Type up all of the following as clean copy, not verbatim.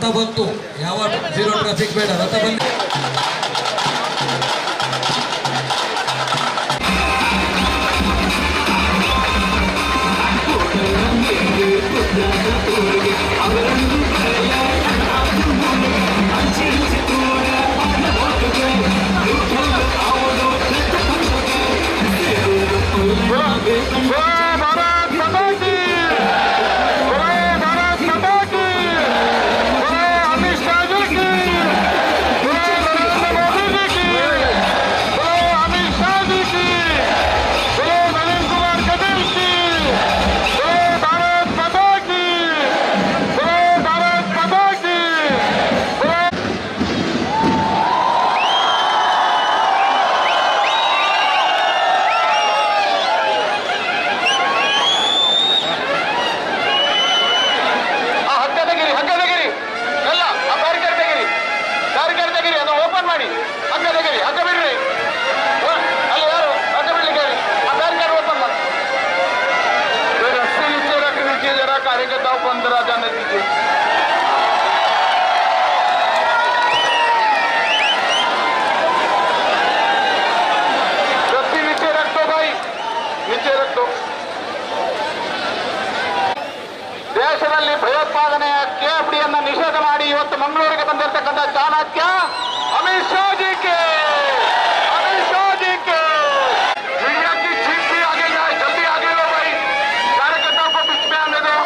ರಥ ಬಂತು, ಯಾವ ಜೀರೋ ಟ್ರಾಫಿಕ್ ಬೇಡ, ರಥ ಬಂತು. कार्यकर्ताओं को अंदर आ जाने दीजिए। रस्सी नीचे रख दो भाई, नीचे रख दो। ದೇಶದಲ್ಲಿ ಭಯೋತ್ಪಾದನೆಯ ಕೆಎಫ್ಡಿಯನ್ನು ನಿಷೇಧ ಮಾಡಿ ಇವತ್ತು ಮಂಗಳೂರಿಗೆ ಬಂದಿರತಕ್ಕಂಥ Chanakya Amit Shah G K, Amit Shah G K. Media की जीप भी आगे जाए, जल्दी आगे लो भाई, कार्यकर्ताओं को बीच में आने दो।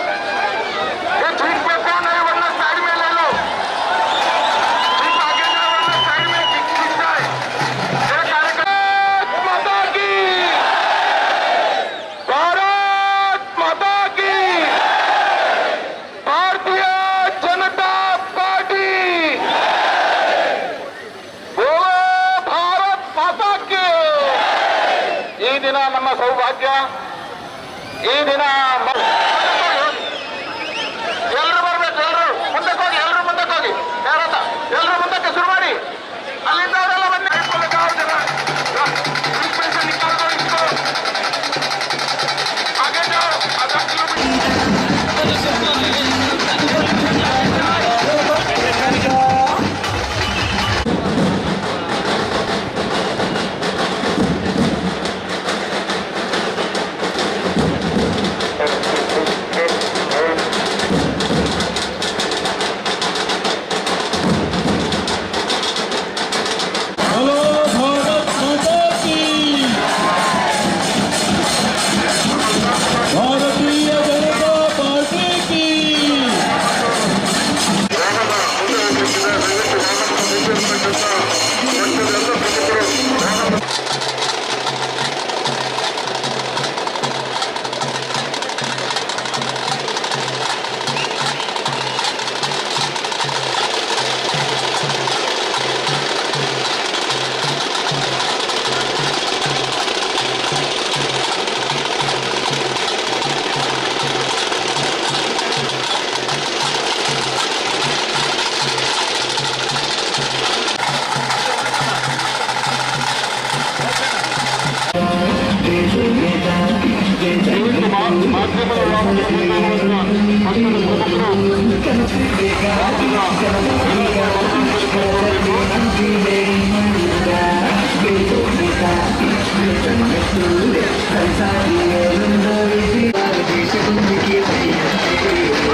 ये जीप पे कौन है, वरना साइड में ले लो। जीप आगे जाए वरना साइड में खींच जाए। ये कार्यकर्ता माता की, भारत माता की, भारतीय जनता पार्टी, बोलो भारत माता की। ಈ ದಿನ ನಮ್ಮ ಸೌಭಾಗ್ಯ, ಈ ದಿನ ಎಲ್ಲರೂ ಬರ್ಬೇಕು, ಎಲ್ಲರೂ ಮುಂದಕ್ಕೆ ಹೋಗಿ, ಎಲ್ಲರೂ ಮುಂದಕ್ಕೆ ಹೋಗಿ, ಯಾರತ್ತ ಎಲ್ಲರೂ ಮುಂದಕ್ಕೆ ಶುರು ಮಾಡಿ। ಅಲ್ಲಿಂದ ಅವರೆಲ್ಲ ಬನ್ನಿ। आगे जाओ, आधा किलोमीटर। भारतीय जनता पार्टी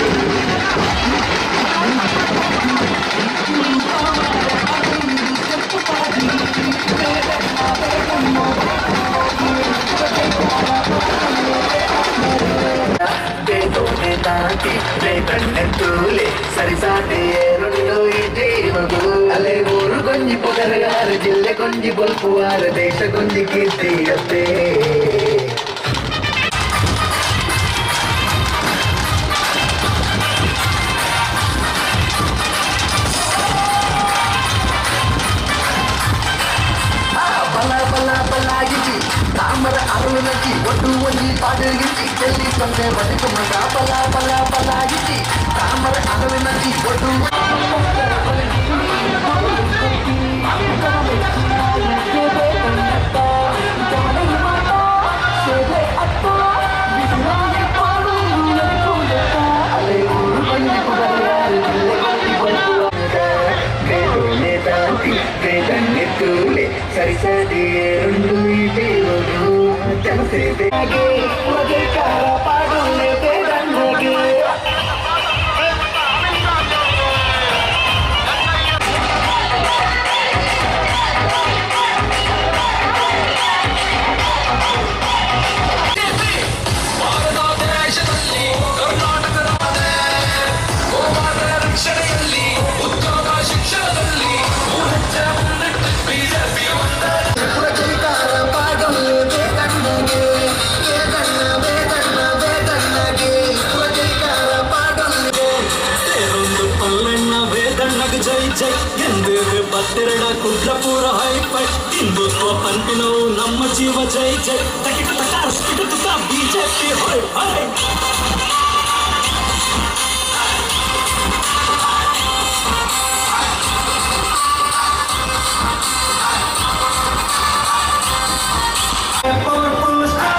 की। ಜಿಲ್ಲೆ ಕೊಂಜಿ ಬೊಲ್ಪುವಾರ ದೇಶ ಕೊಂಜಿ ಕೀರ್ತಿಯತ್ತೆ। ಬಲ ಬಲ ಬಲಾಗಿಜಿ ತಾಮರ ಅರುಣಜಿ ಒಟ್ಟು ಒಂಜಿ ಪಾಡುಗಿಜಿ ಚೆಲ್ಲಿ ತಂದೆ ಬದುಕು ಮಗ ಬಲ ಬಲ ಬಲಾಗಿಜಿ ತಾಮರ ಅರುಣಜಿ ಒಟ್ಟು ಜೈ ಜೈ ಎಂದು ಬತ್ತೆರಡ ಕುಡ್ಲಪುರ ಹೈಫೈ ಹಿಂದುತ್ವ ಪಂಪಿನವು ನಮ್ಮ ಜೀವ ಜೈ ಜೈ ತಕಿಟ ತಕ ಬಿಜೆಪಿ ಹೊಯ್ ಹೊಯ್. Powerful star.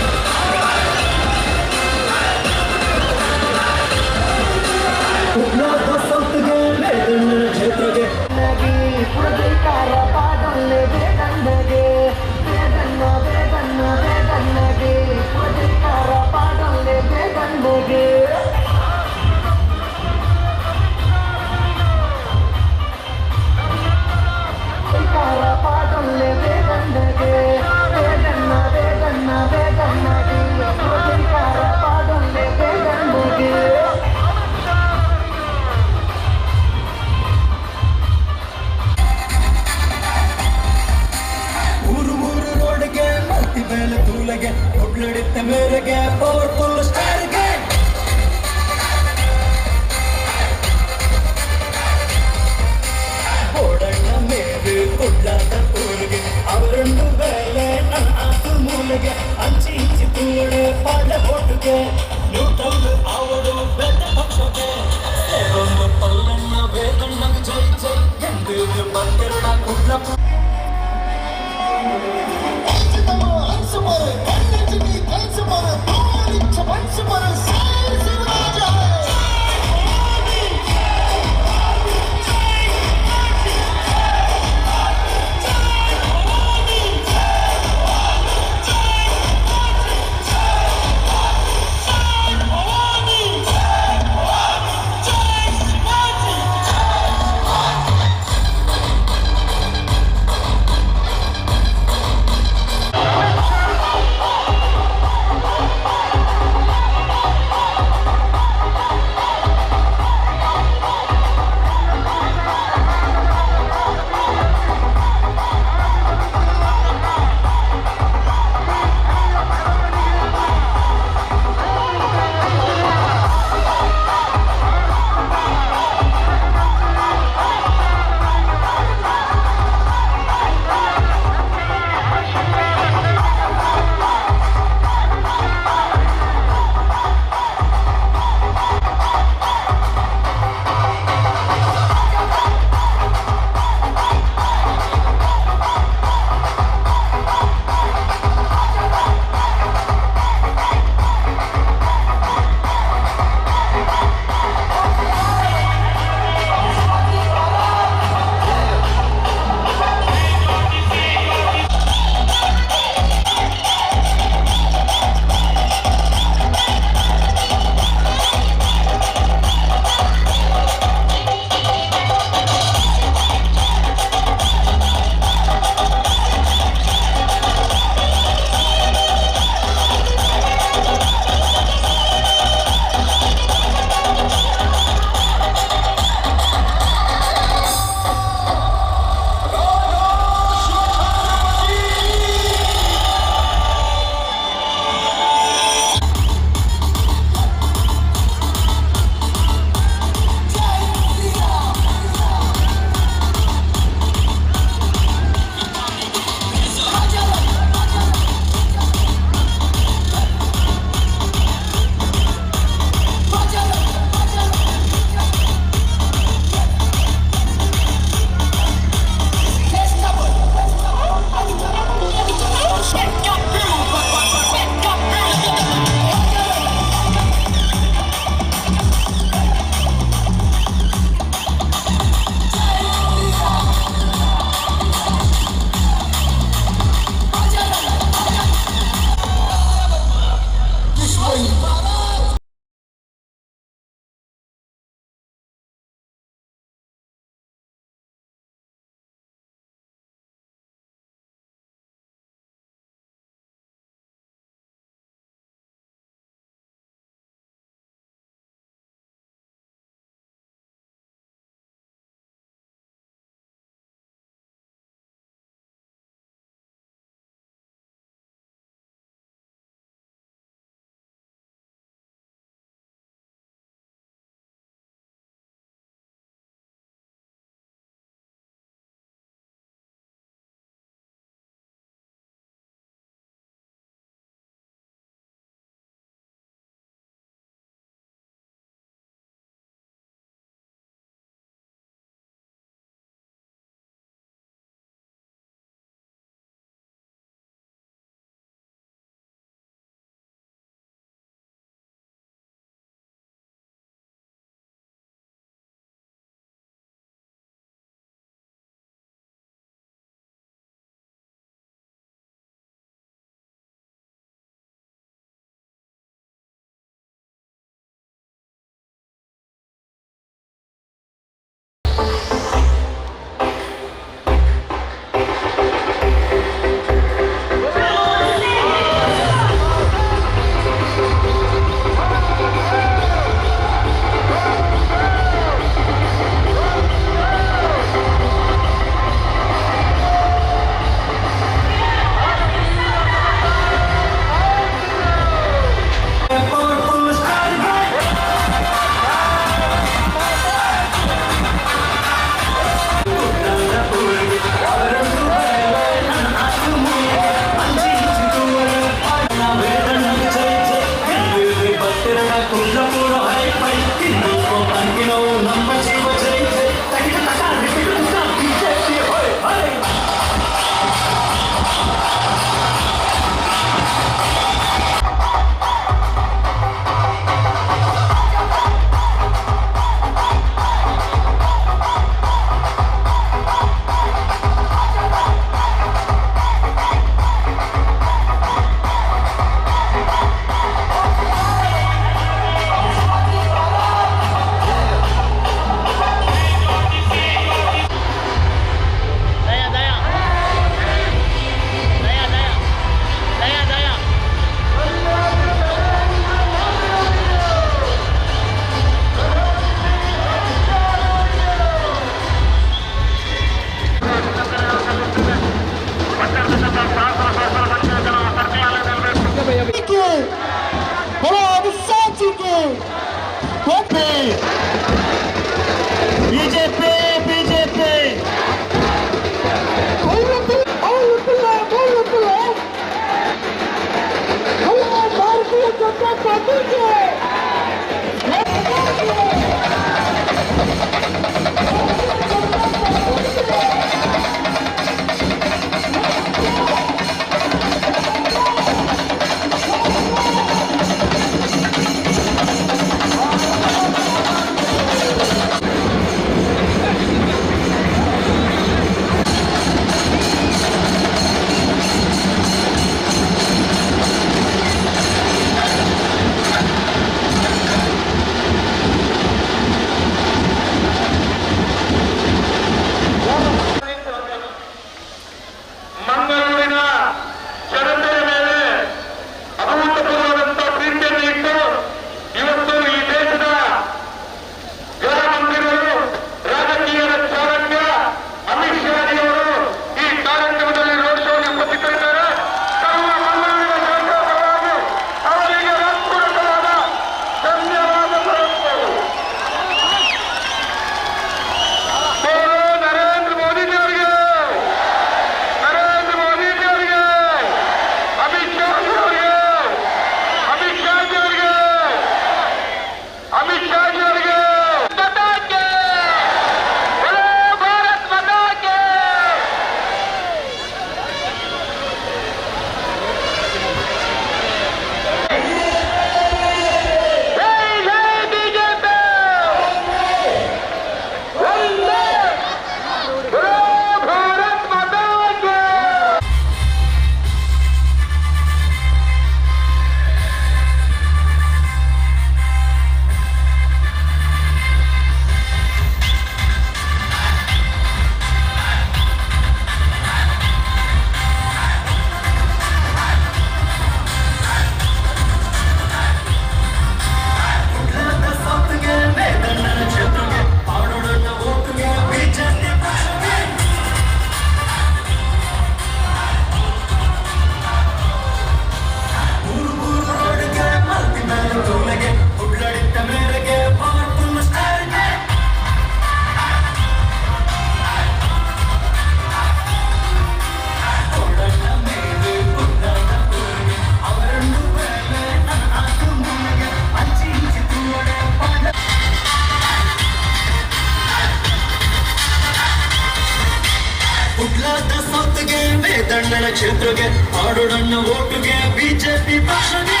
ನಳಿನಣ್ಣನ ಕ್ಷೇತ್ರಕ್ಕೆ ಆಡೋಡಣ್ಣ ಓಟುಗೆ ಬಿಜೆಪಿ ಪಕ್ಷಗೆ.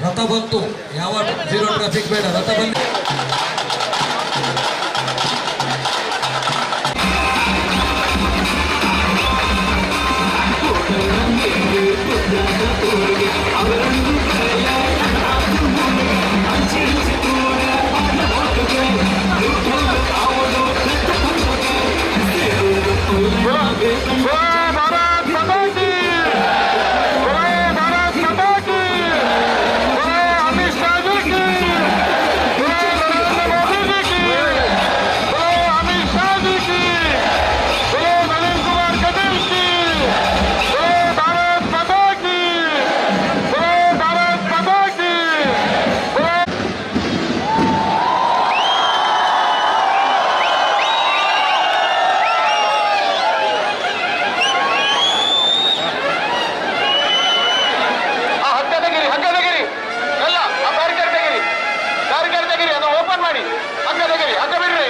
ರಥ ಬಂತು, ಯಾವ ಜೀರೋ ಟ್ರಾಫಿಕ್ ಬೇಡ, ರಥ ಬಂದು. ಭಾರತ್ ಮಾತಾ ಕಿ, ಭಾರತ್ ಮಾತಾ ಕಿ, ಅಮಿತ್ ಶಾ ಜಿ ಕಿ, ನರೇಂದ್ರ ಮೋದಿ ಜಿ ಕಿ, ಅಮಿತ್ ಶಾ ಜಿ ಕಿ, ನಳಿನ್ ಕುಮಾರ್ ಕಟೀಲ್ ಕಿ, ಭಾರತ್ ಮಾತಾ ಕಿ, ಭಾರತ್ ಮಾತಾ ಕಿ. ಆ ಹಗ್ಗ ತೆಗೀರಿ, ಹಗ್ಗ ತೆಗೀರಿ, ಎಲ್ಲ ಆ ಬ್ಯಾರಿಕೇಡ್ ತೆಗೀರಿ, ಬ್ಯಾರಿಕೇಡ್ ತೆಗೀರಿ, ಅದನ್ನ ಓಪನ್ ಮಾಡಿ, ಹಗ್ಗ ತೆಗೀರಿ, ಹಗ್ಗ ಬಿಡ್ರಿ.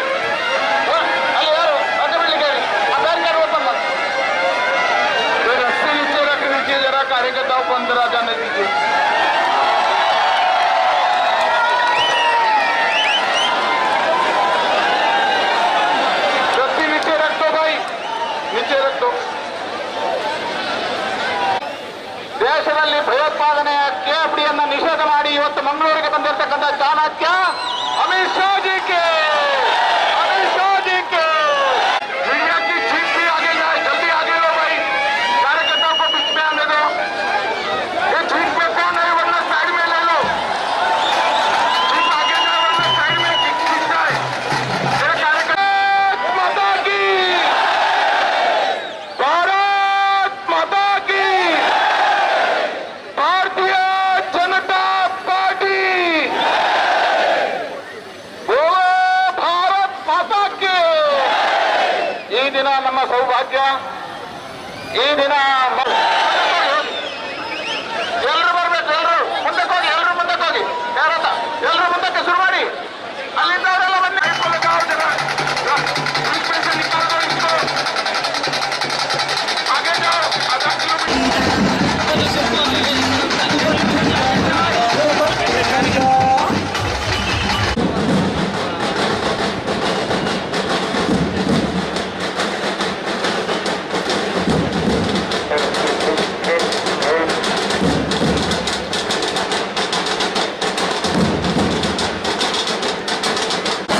ಅಲ್ಲಿ ಯಾರು ಹಗ್ಗ ಬಿಡ್ಲಿಕ್ಕೆ ಹೇಳಿ, ಆ ಬ್ಯಾರಿಕೇಡ್ ಓಪನ್ ಮಾಡಿ. रस्सी नीचे रख दीजिए जरा, कार्यकर्ताओं को अंदर आ जाने दीजिए। रस्सी नीचे रख दो भाई, नीचे रख दो। ದೇಶದಲ್ಲಿ ಭಯೋತ್ಪಾದನೆಯ ಕೆಎಫ್ಡಿಯನ್ನ ನಿಷೇಧ ಮಾಡಿ ಇವತ್ತು ಮಂಗಳೂರಿಗೆ ಬಂದಿರತಕ್ಕಂಥ Chanakya Amit Shah G K, Amit Shah G K. Media की जीप भी आगे जाए, जल्दी आगे लो भाई, कार्यकर्ताओं को बीच में आने दो। ये जीप में कौन है, वरना साइड में ले लो। जीप आगे जाए, वरना साइड में खींच जाए। ये कार्यकर्ता माता की, भारत माता की, भारतीय जनता पार्टी, बोलो ಭಾರತ್ ಮಾತಾ ಕಿ. ಈ ದಿನ ನಮ್ಮ ಸೌಭಾಗ್ಯ, ಈ ದಿನ ಎಲ್ಲರೂ ಬರ್ಬೇಕು, ಎಲ್ಲರೂ ಮುಂದಕ್ಕೆ ಹೋಗಿ, ಎಲ್ಲರೂ ಮುಂದಕ್ಕೆ ಹೋಗಿ, ಯಾರತ್ತ ಎಲ್ಲರೂ ಮುಂದಕ್ಕೆ ಶುರು ಮಾಡಿ. ಅಲ್ಲಿಂದ ಅವರೆಲ್ಲ ಬನ್ನಿ. आगे जाओ, आधा किलोमीटर.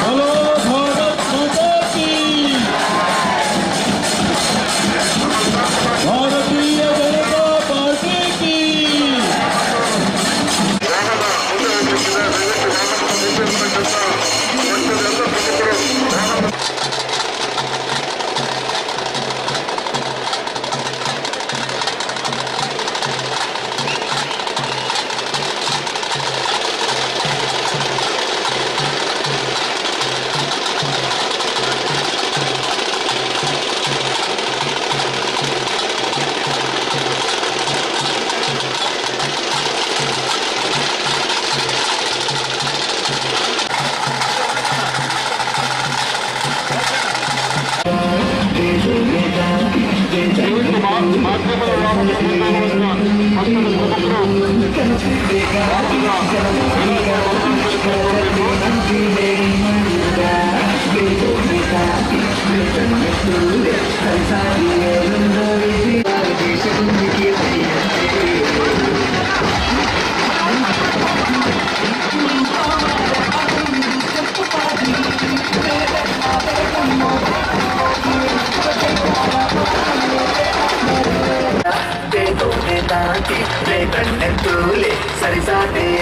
बोलो भारत माता की, भारतीय जनता पार्टी की। ಮಾಧ್ಯಮದ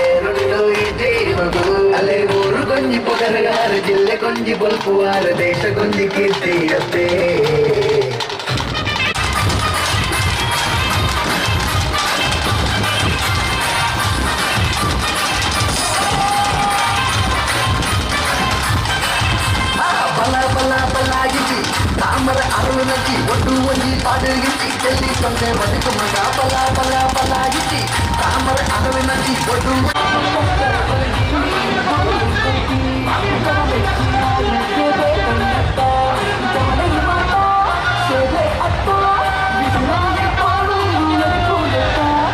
ಏರುಂಡು ಈ ಜೀವಗು ಅಲೆ ಊರು ಗೊಂಜಿ ಪೊಗರಗಾರ ಜಿಲ್ಲೆ ಗೊಂಜಿ ಬೊಲ್ಪುವಾರ ದೇಶ ಗೊಂಜಿ ಕೀರ್ತಿಯತ್ತೆ. ಬಲ ಬಲ ಬಲಾಗಿಜಿ ತಾಮರ ಅರಳುನಜಿ ಒಡ್ಡು ಒಂಜಿ ಪಾಡುಗಿಜಿ ಚೆಲ್ಲಿ ತೊಂದೆ ಬದುಕು ಮಗ ಬಲ ಬಲ ಬಲಾಗಿಜಿ ತಾಮರ ಅರಳುನಜಿ ಒಡ್ಡು.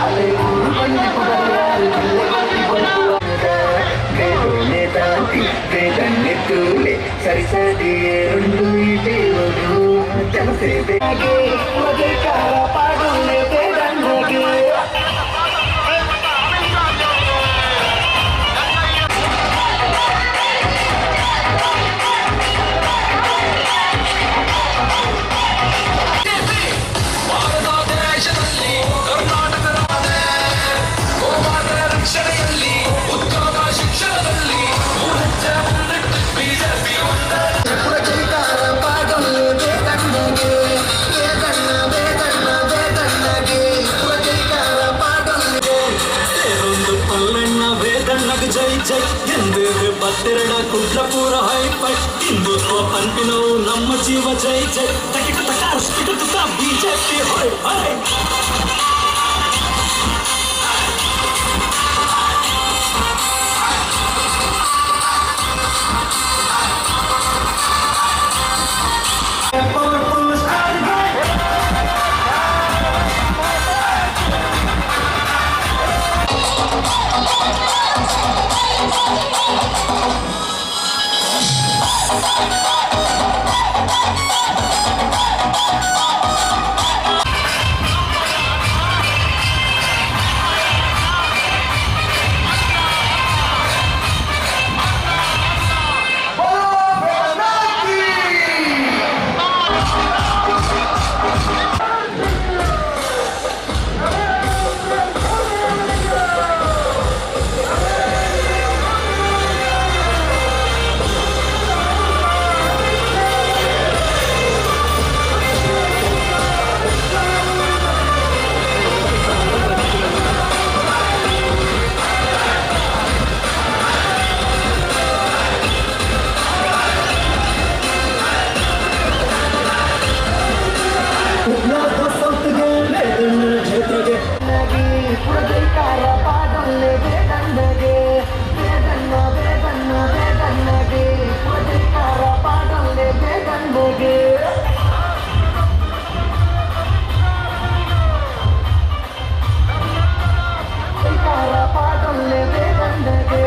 ಅಲೆ ಊರು ಗೊಂಜಿ ಪುಗರ್ಯಾರು ಜಿಲ್ಲೆ ಗೊಂಜಿ ಬೊಲ್ಪುವ ಸರಿಸದಿ ಏರುಂಡು ಈ ಜೀವಗು ಪಾಡುಲೆ ಬೇಡಣ್ಣಗೆ. ಭಾರತ ದೇಶದಲ್ಲಿ ಕರ್ನಾಟಕ ಗೋಮಾತೆಯ ರಕ್ಷಣೆಯಲ್ಲಿ ಉದ್ಯೋಗ ಶಿಕ್ಷಣದಲ್ಲಿ ಮೂರು ಹೆಜ್ಜೆ ಮುಂದಿಟ್ಟು ಬಿಜೆಪಿ ಒಂದೇ. ಜೈಕಾರ ಪಾಡೊಲ್ಲೆ ಬೇಡಣ್ಣಗೆ ಬೇಡಣ್ಣ ಬೇಡಣ್ಣ ಬೇಡಣ್ಣಗೆ ಜೈಕಾರ ಪಾಡೊಲ್ಲೆ. ಸೇರೊಂದು ಪಲ್ಲಣ್ಣ ವೇದಣ್ಣಗ ಜೈ ಜೈ ಎಂದು ಬತ್ತೆರಡ ಕುಡ್ಲಪುರ ಹೈಫೈ ಹಿಂದುತ್ವ ಪಂಪಿನವು ನಮ್ಮ ಜೀವ ಜೈ ಜೈ ತಕಿಟ ತಕ ತುಕ ಬಿಜೆಪಿ ಹೊಯ್ ಹೊಯ್. Powerful star. ಜೈಕಾರ ಪಾಡೊಲ್ಲೆ ಬೇಡಣ್ಣಗೆ ಬೇಡಣ್ಣ ಬೇಡಣ್ಣ ಬೇಡಣ್ಣಗೆ ಜೈಕಾರ ಪಾಡೊಲ್ಲೆ ಬೇಡಣ್ಣಗೆ. ಜೈಕಾರ ಪಾಡೊಲ್ಲೆ ಬೇಡಣ್ಣಗೆ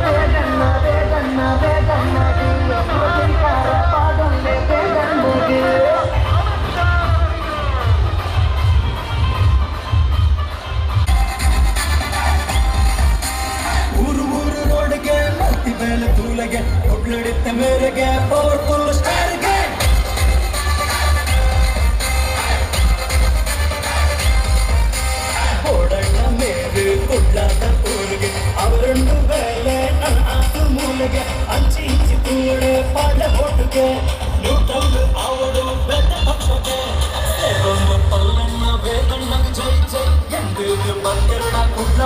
ಬೇಡಣ್ಣ ಬೇಡಣ್ಣ ಬೇಡಣ್ಣಗೆ ಜೈಕಾರ ಪಾಡೊಲ್ಲೆ ಬೇಡಣ್ಣಗೆ. ಊರು ಊರು ರೋಡ್ಗೆ ಮತ್ತಿ ಬೇಲೆ ತೂಲಗೆ ಕುಡ್ಲಡಿತ್ತ ಮೇರೆಗೆ ಪವರ್ಫುಲ್ ಸ್ಟಾರ್ಗೆ. ಓಡಣ್ಣ ಮೇರು ಕುಡ್ಲಾದ ಊರಿಗೆ ಅವರುಂಡು ಬೇಲೆ ನನ್ನ ಆತು ಮೂಲೆಗೆ ಅಂಚಿ ಇಂಚಿ ತೂಡೆ ಪಾಡ ಹೋಟುಗೆ ನ್ಯೂಟ್ರಲ್ ಆವಡು ಬೆಟ್ಟ ಪಕ್ಷಕ್ಕೆ ಸೇರೊಂದು ಪಲ್ಲಣ್ಣ ವೇದಣ್ಣಗೆ ಜೈ ಜೈ ಎಂದು ಬತ್ತೆರಡ Kudla.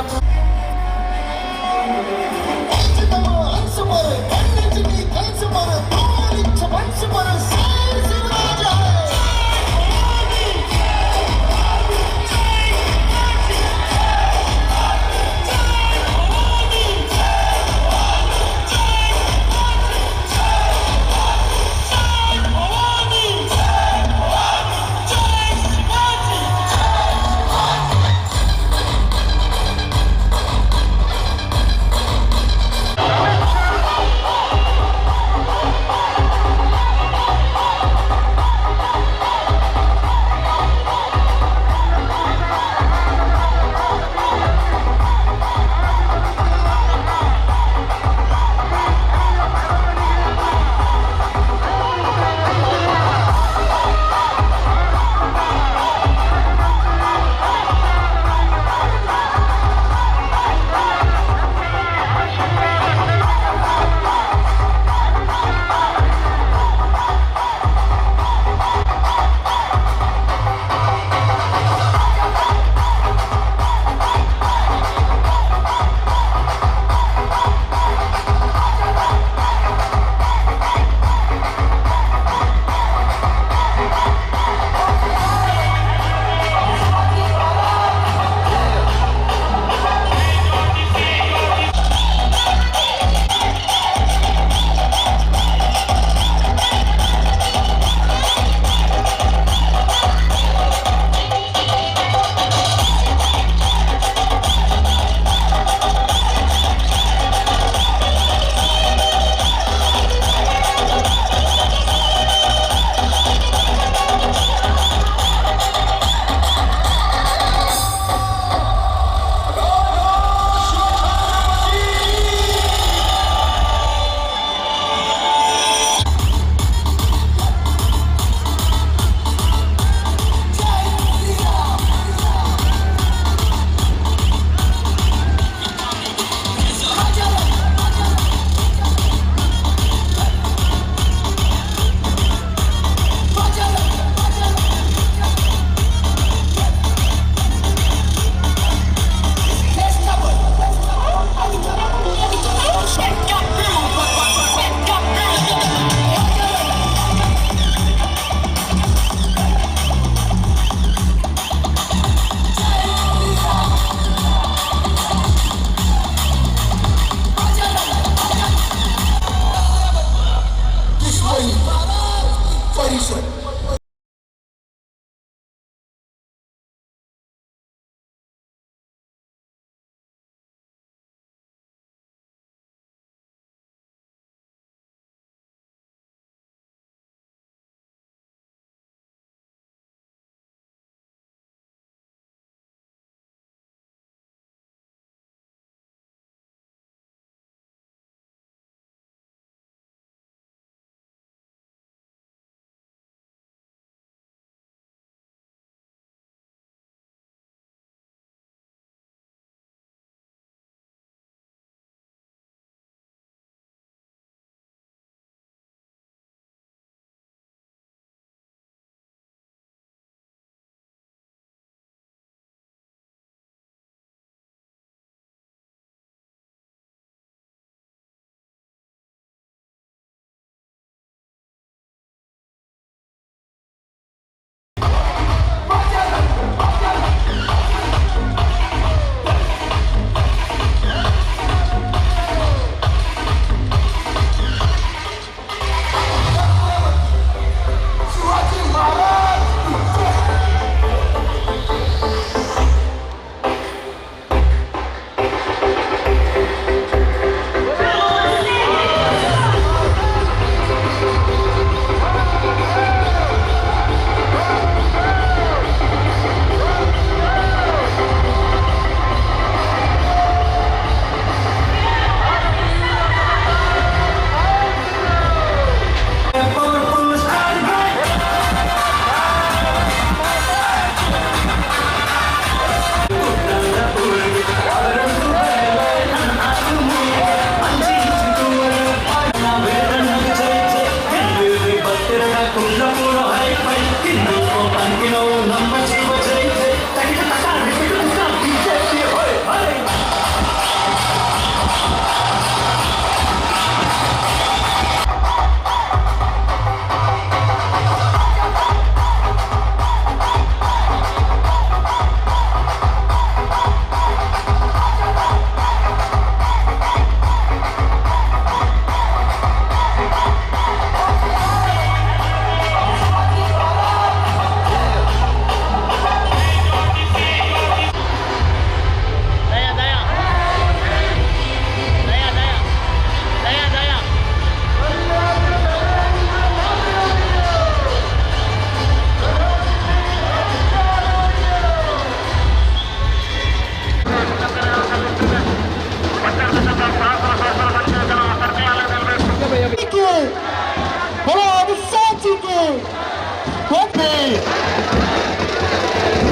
BJP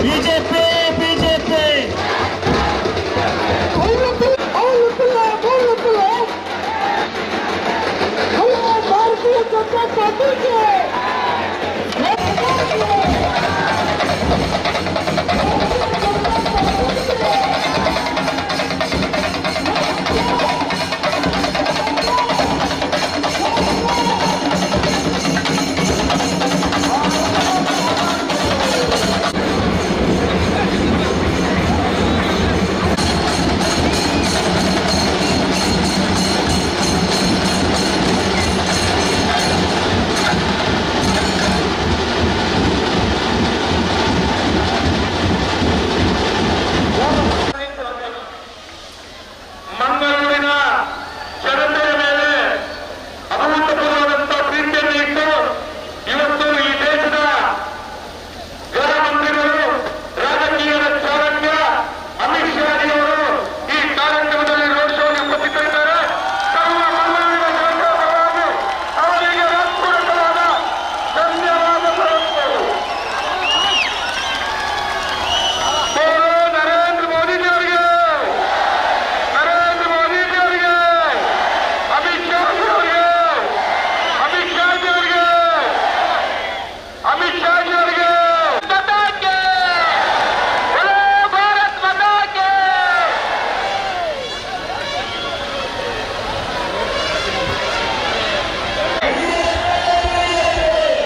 BJP BJP. Bharatiya Janata party. ಮಂಗಳೂರಿನ ಜನತೆಯ ಮೇಲೆ ಅಭೂತಪೂರ್ವದಂತ ಪ್ರೀತಿಯನ್ನು ಇಟ್ಟು ಇವತ್ತು ಈ ದೇಶದ ಗೃಹ ಮಂತ್ರಿಗಳು, ರಾಜಕೀಯದ ಚಾಣಕ್ಯ ಅಮಿತ್ ಶಾಜಿಯವರು ಈ ಕಾರ್ಯಕ್ರಮದಲ್ಲಿ ರೋಡ್ ಶೋಗೆ ಉಪಸ್ಥಿತರಿದ್ದಾರೆ. ಸರ್ವ ಮಂಗಳೂರಿನ ಜನತೆಯ ಪರವಾಗಿ ಅವರಿಗೆ ಹೃತ್ಪೂರ್ವಕವಾದ ಧನ್ಯವಾದ ಸಲ್ಲಿಸುತ್ತೇವೆ. ಬೋಲೋ ನರೇಂದ್ರ ಮೋದಿಜಿಯವರಿಗೆ, ನರೇಂದ್ರ ಮೋದಿಜಿಯವರಿಗೆ, ಅಮಿತ್ ಶಾಜಿಯವರಿಗೆ, ಅಮಿತ್ ಶಾಜಿಯವರಿಗೆ, ಅಮಿತ್ ಶಾಜಿಯವರಿಗೆ. ಮಾತಾ ಕಿ! ಬೋಲೋ ಭಾರತ್ ಮಾತಾ ಕಿ!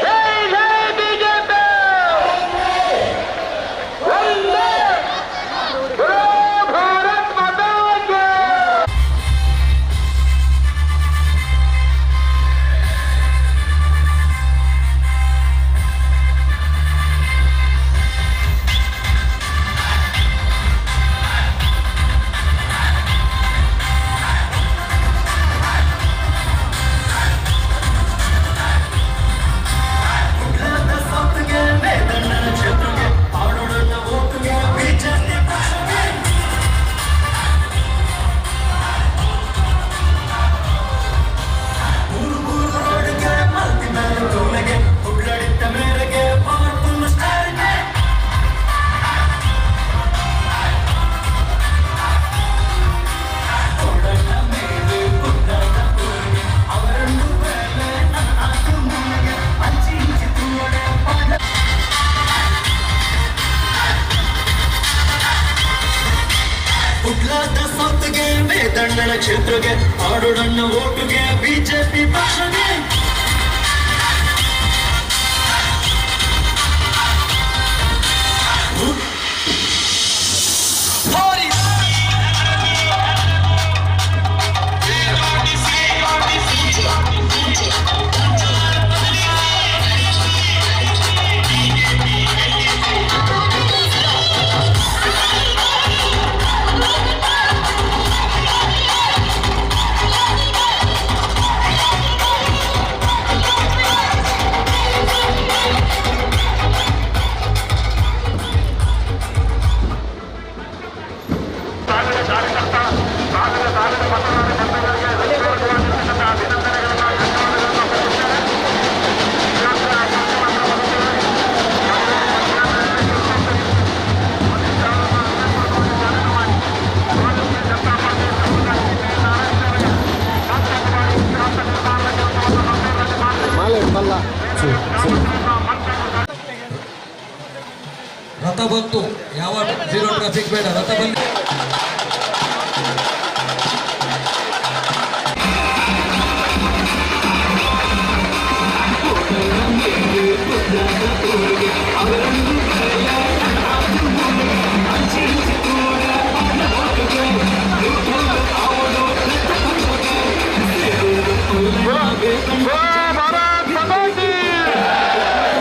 ಜೈ ಜೈ ಬಿಜೆಪಿ! ವಂದೇ! ಬೋಲೋ ಭಾರತ್ ಮಾತಾ ಕಿ! ಕುಡ್ಲದ ಸೌತ್ಗೆ ವೇದಣ್ಣನ ಕ್ಷೇತ್ರಗೆ ಆಡೋಡನ್ನ ಓಟುಗೆ ಬಿಜೆಪಿ ಪಕ್ಷಗೆ. ಊರು ಊರು ರೋಡ್ಗೆ ಮಲ್ತಿ ಮೇಲೆ ತೋಲೆಗೆ ಕುಡ್ಲಡಿತ್ತ ಮೇರೆಗೆ ಪವರ್ಫುಲ್ ಸ್ಟಾರ್ಗೆ. ಕೊಡಣ್ಣ ಮೇಲೆ ಕುಡ್ಲದ ಊರಿಗೆ ಅವರನ್ನು ಮೇಲೆ ನನ್ನ ಆತು ಮೂಲೆಗೆ ಅಂಚಿ ಇಂಚಿ ತೂವಡೆ ಪಾಡ. ಕುಡ್ಲದ ಸೌತ್ಗೆ ವೇದಣ್ಣನ ಕ್ಷೇತ್ರಗೆ ಆಡೋಡಣ್ಣ ಓಟುಗೆ ಬಿಜೆಪಿ ಪಕ್ಷಗೆ. ಸಾವಿರ ಕಾರ್ಯಕರ್ತ, ಸಾವಿರ ಸಾವಿರ ಮತದಾರ ಬಂಧುಗಳಿಗೆ ಹೃತ್ಪೂರ್ವಕವಾಗಿರ್ತಕ್ಕಂಥ ಅಭಿನಂದನೆಗಳನ್ನ, ಧನ್ಯವಾದಗಳನ್ನ ಸಲ್ಲಿಸುತ್ತೇನೆ. ಇವತ್ತಿನ ಕಾರ್ಯಕ್ರಮದ ಮೊದಲಿಗೆ ಭಾರತೀಯ ಜನತಾ ಪಾರ್ಟಿ ಸಹೋದರ ನಾರಾಯಣ ಅವರಿಗೆ ಸಾಂತ್ವನ ಮಾಡಿ ಇತಿಹಾಸ ನಿರ್ಮಾಣದ ಕೆಲಸವನ್ನು ಮಂಗಳೂರಿನಲ್ಲಿ ಮಾಡ್ತಾರೆ. ರಥ ಬಂತು, ಯಾವ ಜೀರೋ ಟ್ರಾಫಿಕ್ ಬೇಡ, ರಥ ಬಂದು. बोलो भारत माता की!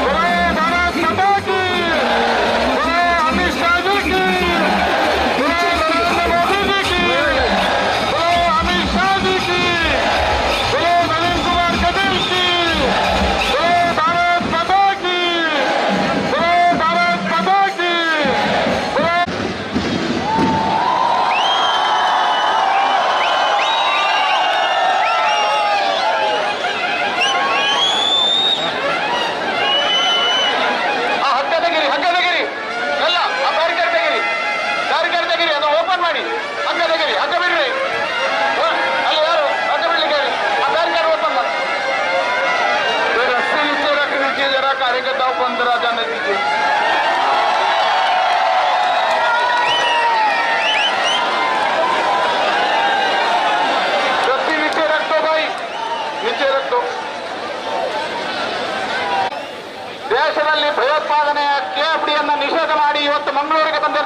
बोलो भारत माता की! बोलो अमित शाह जी की! बोलो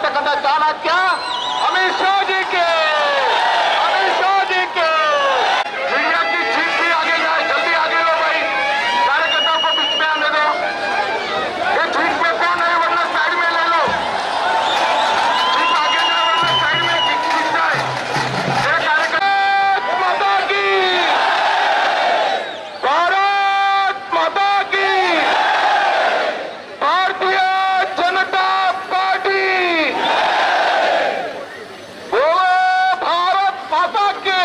ಬಂದಿರತಕ್ಕಂಥ Chanakya Amit Shah G K, Amit Shah G K. Media की जीप भी आगे जाए, जल्दी आगे लो भाई, कार्यकर्ताओं को बीच में आने दो। ये जीप में कौन है, वरना साइड में ले लो। जीप आगे जाए, वरना साइड में खींच जाए। ये कार्यकर्ता माता की, भारत माता की, भारतीय जनता पार्टी, बोलो भारत माता की।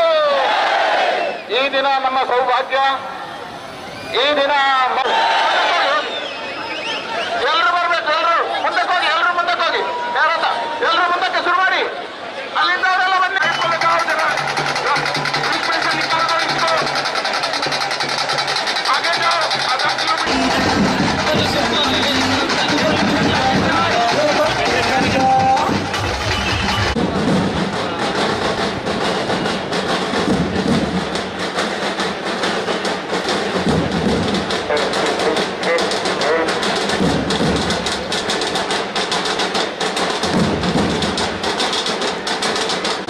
ಈ ದಿನ ನಮ್ಮ ಸೌಭಾಗ್ಯ, ಈ ದಿನ ಎಲ್ಲರೂ ಬರ್ಬೇಕು, ಎಲ್ಲರೂ ಮುಂದಕ್ಕೆ ಹೋಗಿ, ಎಲ್ಲರೂ ಮುಂದಕ್ಕೆ ಹೋಗಿ, ಯಾರಲ್ಲ ಎಲ್ಲರೂ ಮುಂದಕ್ಕೆ ಶುರು ಮಾಡಿ. ಅಲ್ಲಿಂದ ಅವರೆಲ್ಲ ಬನ್ನಿ. आगे जाओ, आधा किलोमीटर।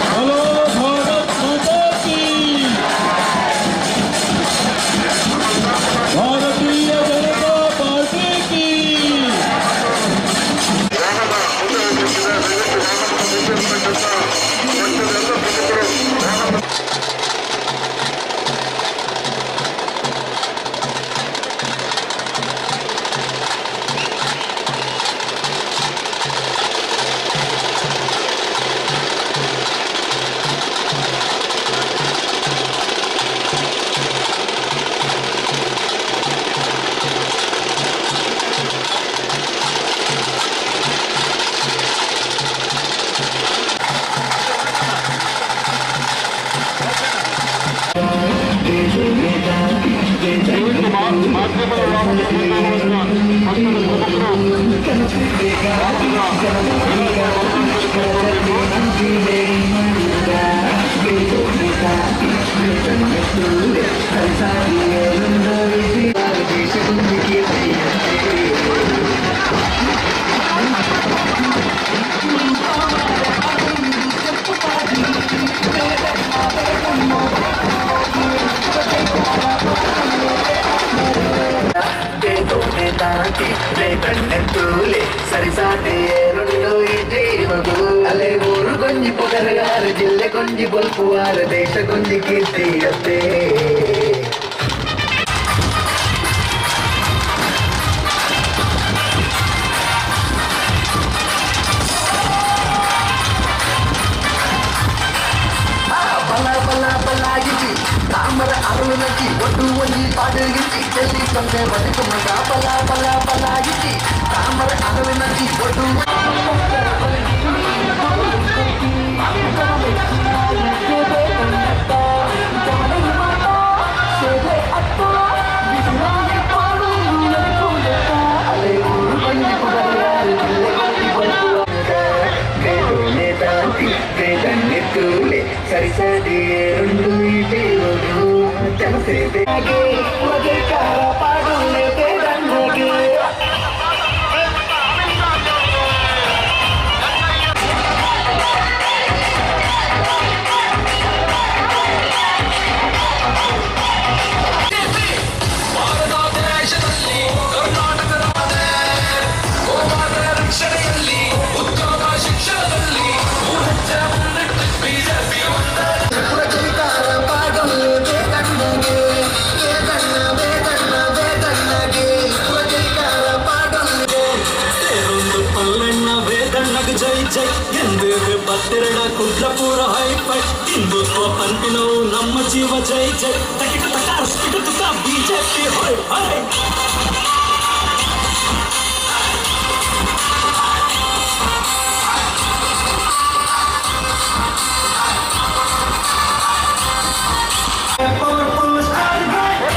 बोलो भारत माता की, भारतीय जनता पार्टी की। ಅಲೆ ಊರು ಗೊಂಜಿ ಪೊಗರಗಾರ, ಜಿಲ್ಲೆ ಗೊಂಜಿ ಬೊಲ್ಪುವಾರ, ದೇಶ ಗೊಂಜಿ ಕೀರ್ತಿಯತ್ತೆ. ಬಲ ಬಲ ಬಲಾಗಿಜಿ ತಾಮರ ಅರುಣಜಿ ಒಟ್ಟು ಒಂಜಿ ಪಾಡುಗಿಜಿ ಚೆಲ್ಲಿ ತೊಂದೆ ಬದುಕು ಮಗ. ಬಲ ಬಲ ಬಲಾಗಿಜಿ ತಾಮರ ಅರುಣಜಿ ಒಟ್ಟು. ಅಲೆ ಊರು ಗೊಂಜಿ ಪೊಗರಗಾರ, ಜಿಲ್ಲೆ ಗೊಂಜಿ ಬೊಲ್ಪುವಾರ, ಸರಿಸದಿರುಂಡು ಇಟಿರುಡು ಪಾಡುಲೆ. ಭಾರತ ದೇಶದಲ್ಲಿ ಕರ್ನಾಟಕ ರಾಜ್ಯ ಗೋಮಾತ ರಕ್ಷಣೆಯಲ್ಲಿ, ಉತ್ತಮ ಶಿಕ್ಷಣದಲ್ಲಿ ಮೂರು ಹೆಜ್ಜೆ ಮುಂದಿಟ್ಟು ಬಿಜೆಪಿ ಒಂದೇ. ಸೇರೊಂದು ಪಲ್ಲಣ್ಣ ವೇದಣ್ಣಗ ಜೈ ಜೈ ಎಂದು ಬತ್ತೆರಡ ಕುಡ್ಲಪುರ ಹೈಫೈ, ಹಿಂದುತ್ವ ಪಂಪಿನವು ನಮ್ಮ ಜೀವ ಜೈ ಜೈ, ತಕಿಟ ತಕ ತುಕ ಬಿಜೆಪಿ ಹೊಯ್ ಹೊಯ್. Powerful star. ಭಾರತ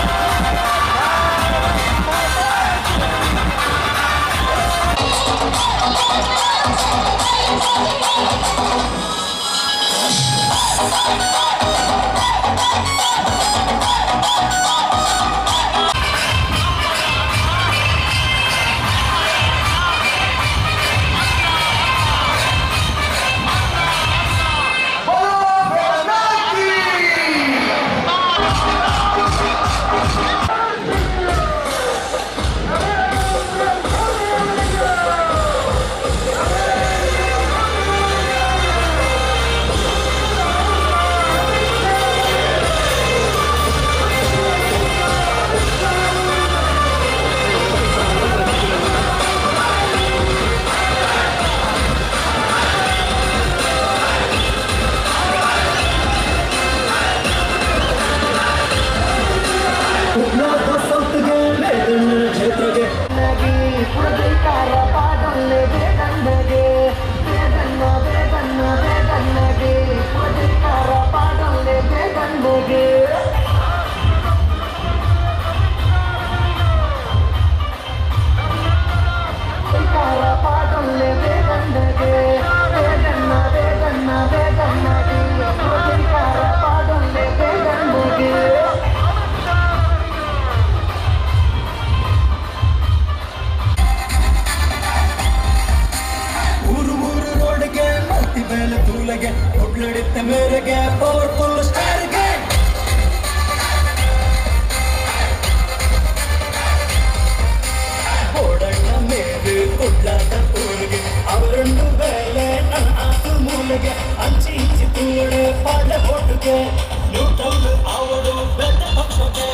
ನ್ಯೂಟ್ರಲ್ ಆವಡು ಬೇತೆ ಪಕ್ಷಕ್ಕೆ.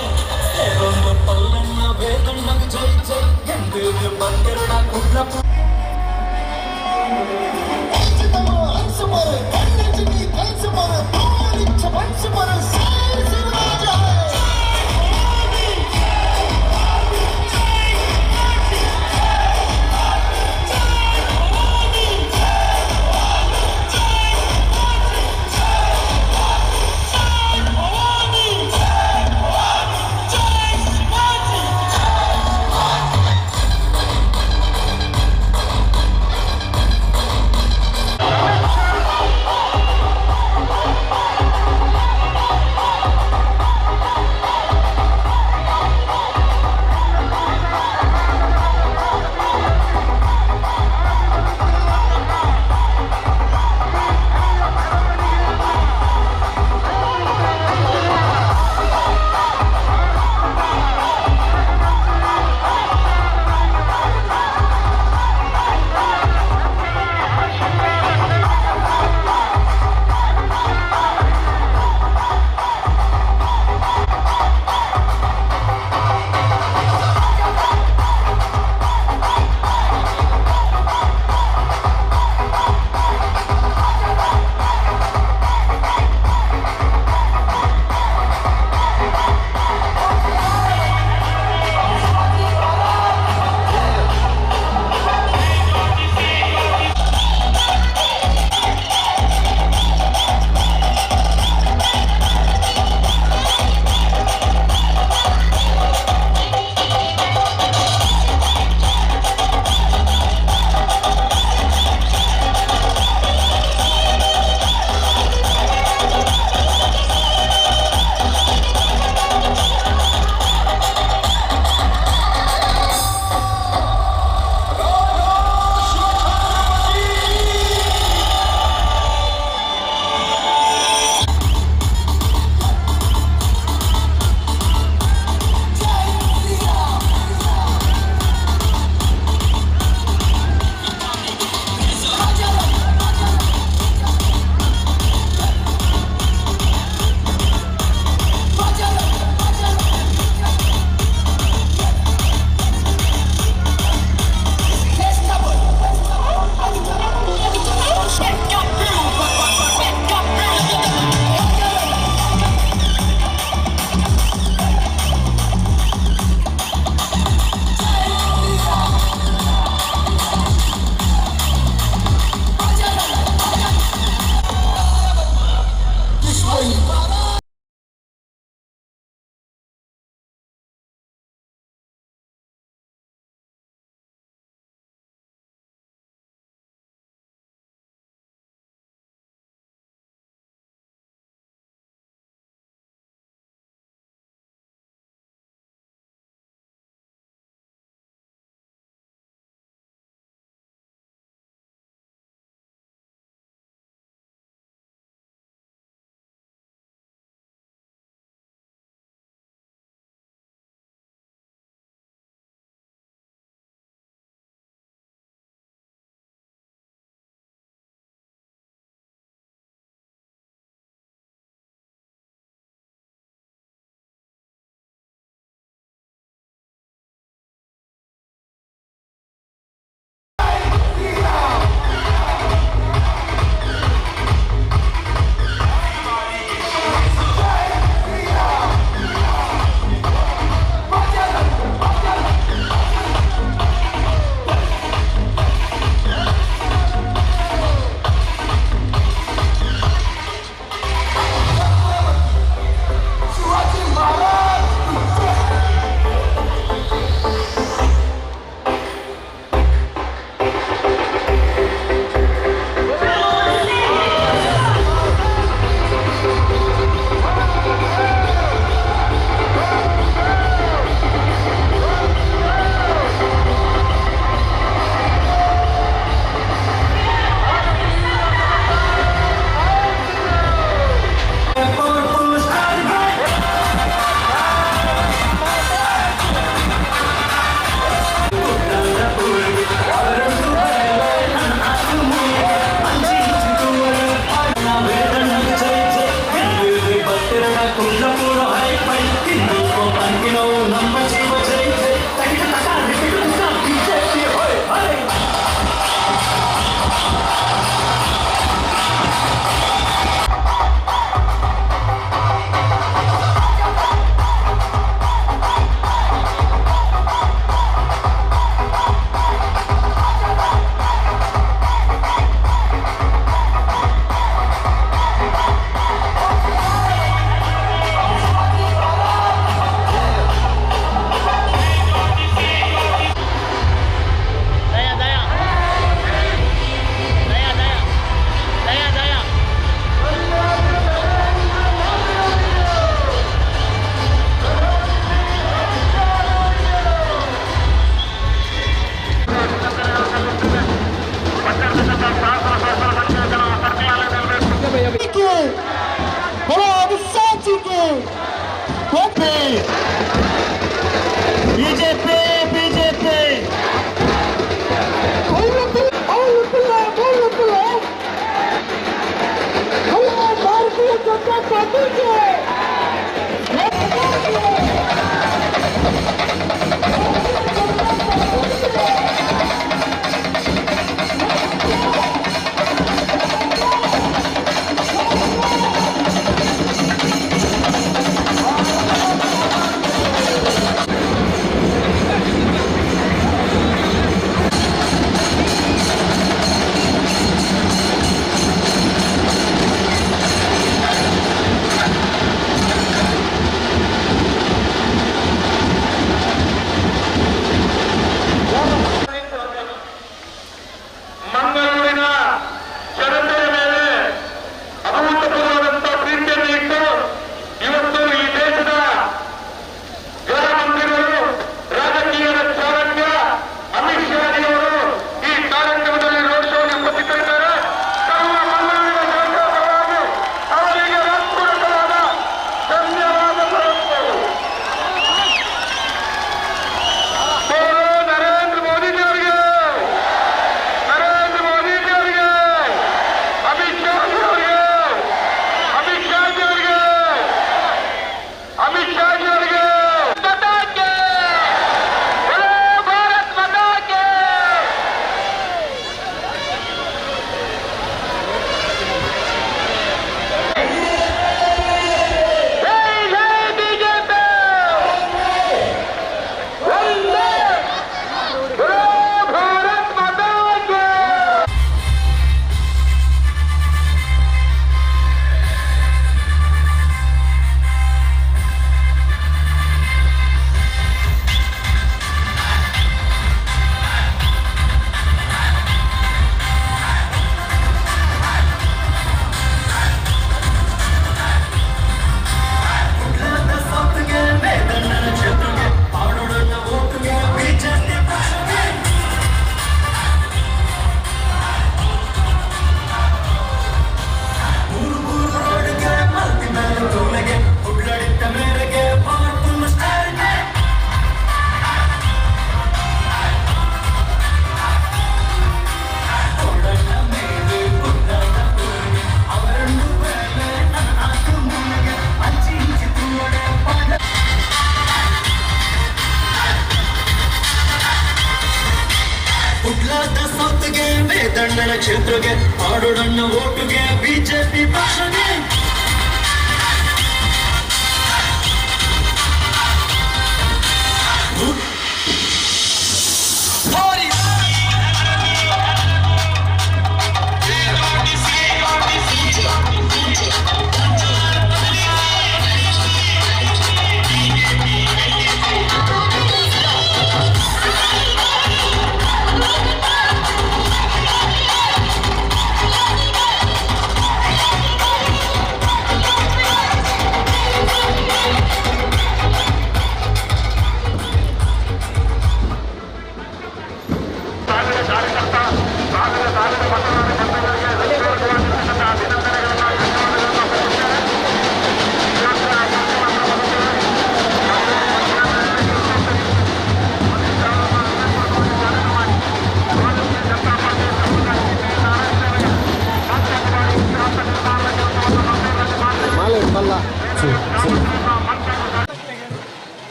ಸೇರೊಂದು ಪಲ್ಲಣ್ಣ ವೇದಣ್ಣಗ್ ಜೈ ಜೈ ಎಂದು ಬಂದಿರಣ ಕುಡ್ಲ. ಕುಡ್ಲ ಪೂರ ಹೈ ಪೈ, ಹಿಂದುತ್ವ ಪಂಕಿನವು ನಮ್ಮ ಜೀವ ಜೈ ಜೈ. ತಗಿಟ ತಕ ರಿಪಿಟ್ ತುಕ ಬಿಜೆಪಿ ಹೊಯ್ ಹೊಯ್. ದಯಾ ದಯಾ ದಯಾ ದಯಾ ದಯಾ ದಯಾ. BJP BJP. ಭಾರತೀಯ ಜನತಾ ಪಾರ್ಟಿಗೆ. ಮಂಗಳೂರಿನ ಜನತೆಯ ಮೇಲೆ ಅಭೂತಪೂರ್ವದಂತ ಪ್ರೀತಿಯನ್ನು ಇಟ್ಟು ಇವತ್ತು ಈ ದೇಶದ ಗೃಹ ಮಂತ್ರಿಗಳು, ರಾಜಕೀಯದ ಚಾಣಕ್ಯ ಅಮಿತ್ ಶಾಜಿಯವರು ಈ ಕಾರ್ಯಕ್ರಮದಲ್ಲಿ ರೋಡ್ ಶೋಗೆ ಉಪಸ್ಥಿತರಿದ್ದಾರೆ. ಸರ್ವ ಮಂಗಳೂರಿನ ಜನತೆಯ ಪರವಾಗಿ ಅವರಿಗೆ ಹೃತ್ಪೂರ್ವಕವಾದ ಧನ್ಯವಾದಗಳು. ಬೋಲೋ ನರೇಂದ್ರ ಮೋದಿಜಿಯವರಿಗೆ, ನರೇಂದ್ರ ಮೋದಿಜಿಯವರಿಗೆ, ಅಮಿತ್ ಶಾ ಅವರಿಗೆ, ಅಮಿತ್ ಶಾ ಅವರಿಗೆ, ಅಮಿತ್ ಶಾ ಅವರಿಗೆ. ಮಾತಾ ಕಿ! ಬೋಲೋ ಭಾರತ್ ಮಾತಾ ಕಿ! ಜೈ ಜೈ ಬಿಜೆಪಿ! ಒಂದೇ! ಬೋಲೋ ಭಾರತ್ ಮಾತಾ ಕಿ! ಕುಡ್ಲದ ಸೌತ್ಗೆ ವೇದಣ್ಣನ ಕ್ಷೇತ್ರಗೆ ಪಾಡೋಡಣ್ಣ ಓಟುಗೆ ಬಿಜೆಪಿ ಪಕ್ಷಕ್ಕೆ. ಊರು ಊರು ರೋಡ್ಗೆ ಮಲ್ತಿ ಮೇಲೆ ತೋಲೆಗೆ ಕುಡ್ಲಡಿತ್ತ ಮೇರೆಗೆ ಪವರ್ಫುಲ್ ಸ್ಟಾರ್ಗೆ. ಕೊಡಣ್ಣ ಮೇಲೆ ಕುಡ್ಲದ ಊರಿಗೆ ಅವರನ್ನು ಮೇಲೆ ನನ್ನ ಆತು ಮೂಲೆಗೆ ಅಂಚಿ ಇಂಚಿ ತೂವಡೆ ಪಾಡ. ಕುಡ್ಲದ ಸೌತ್ಗೆ ವೇದಣ್ಣನ ಕ್ಷೇತ್ರಗೆ ಪಾಡೋಡಣ್ಣ ಓಟುಗೆ ಬಿಜೆಪಿ ಪಕ್ಷಗೆ. ಿ.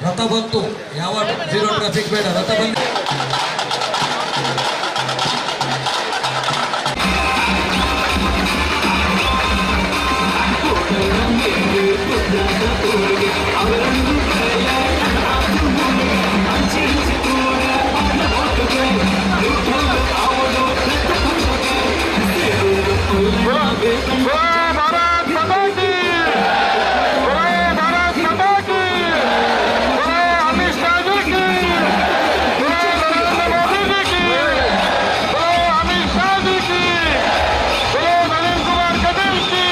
ರಥ ಬಂತು, ಯಾವ ಜೀರೋ ಟ್ರಾಫಿಕ್ ಬೇಡ, ರಥ ಬಂತು. ಭಾರತ್ ಮಾತಾ ಕಿ, ಭಾರತ್ ಮಾತಾ ಕಿ, ಅಮಿತ್ ಶಾ ಜಿ ಕಿ, ನರೇಂದ್ರ ಮೋದಿ ಜಿ ಕಿ, ಅಮಿತ್ ಶಾ ಜಿ ಕಿ, ನಳಿನ್ ಕುಮಾರ್ ಕಟೀಲ್ ಕಿ,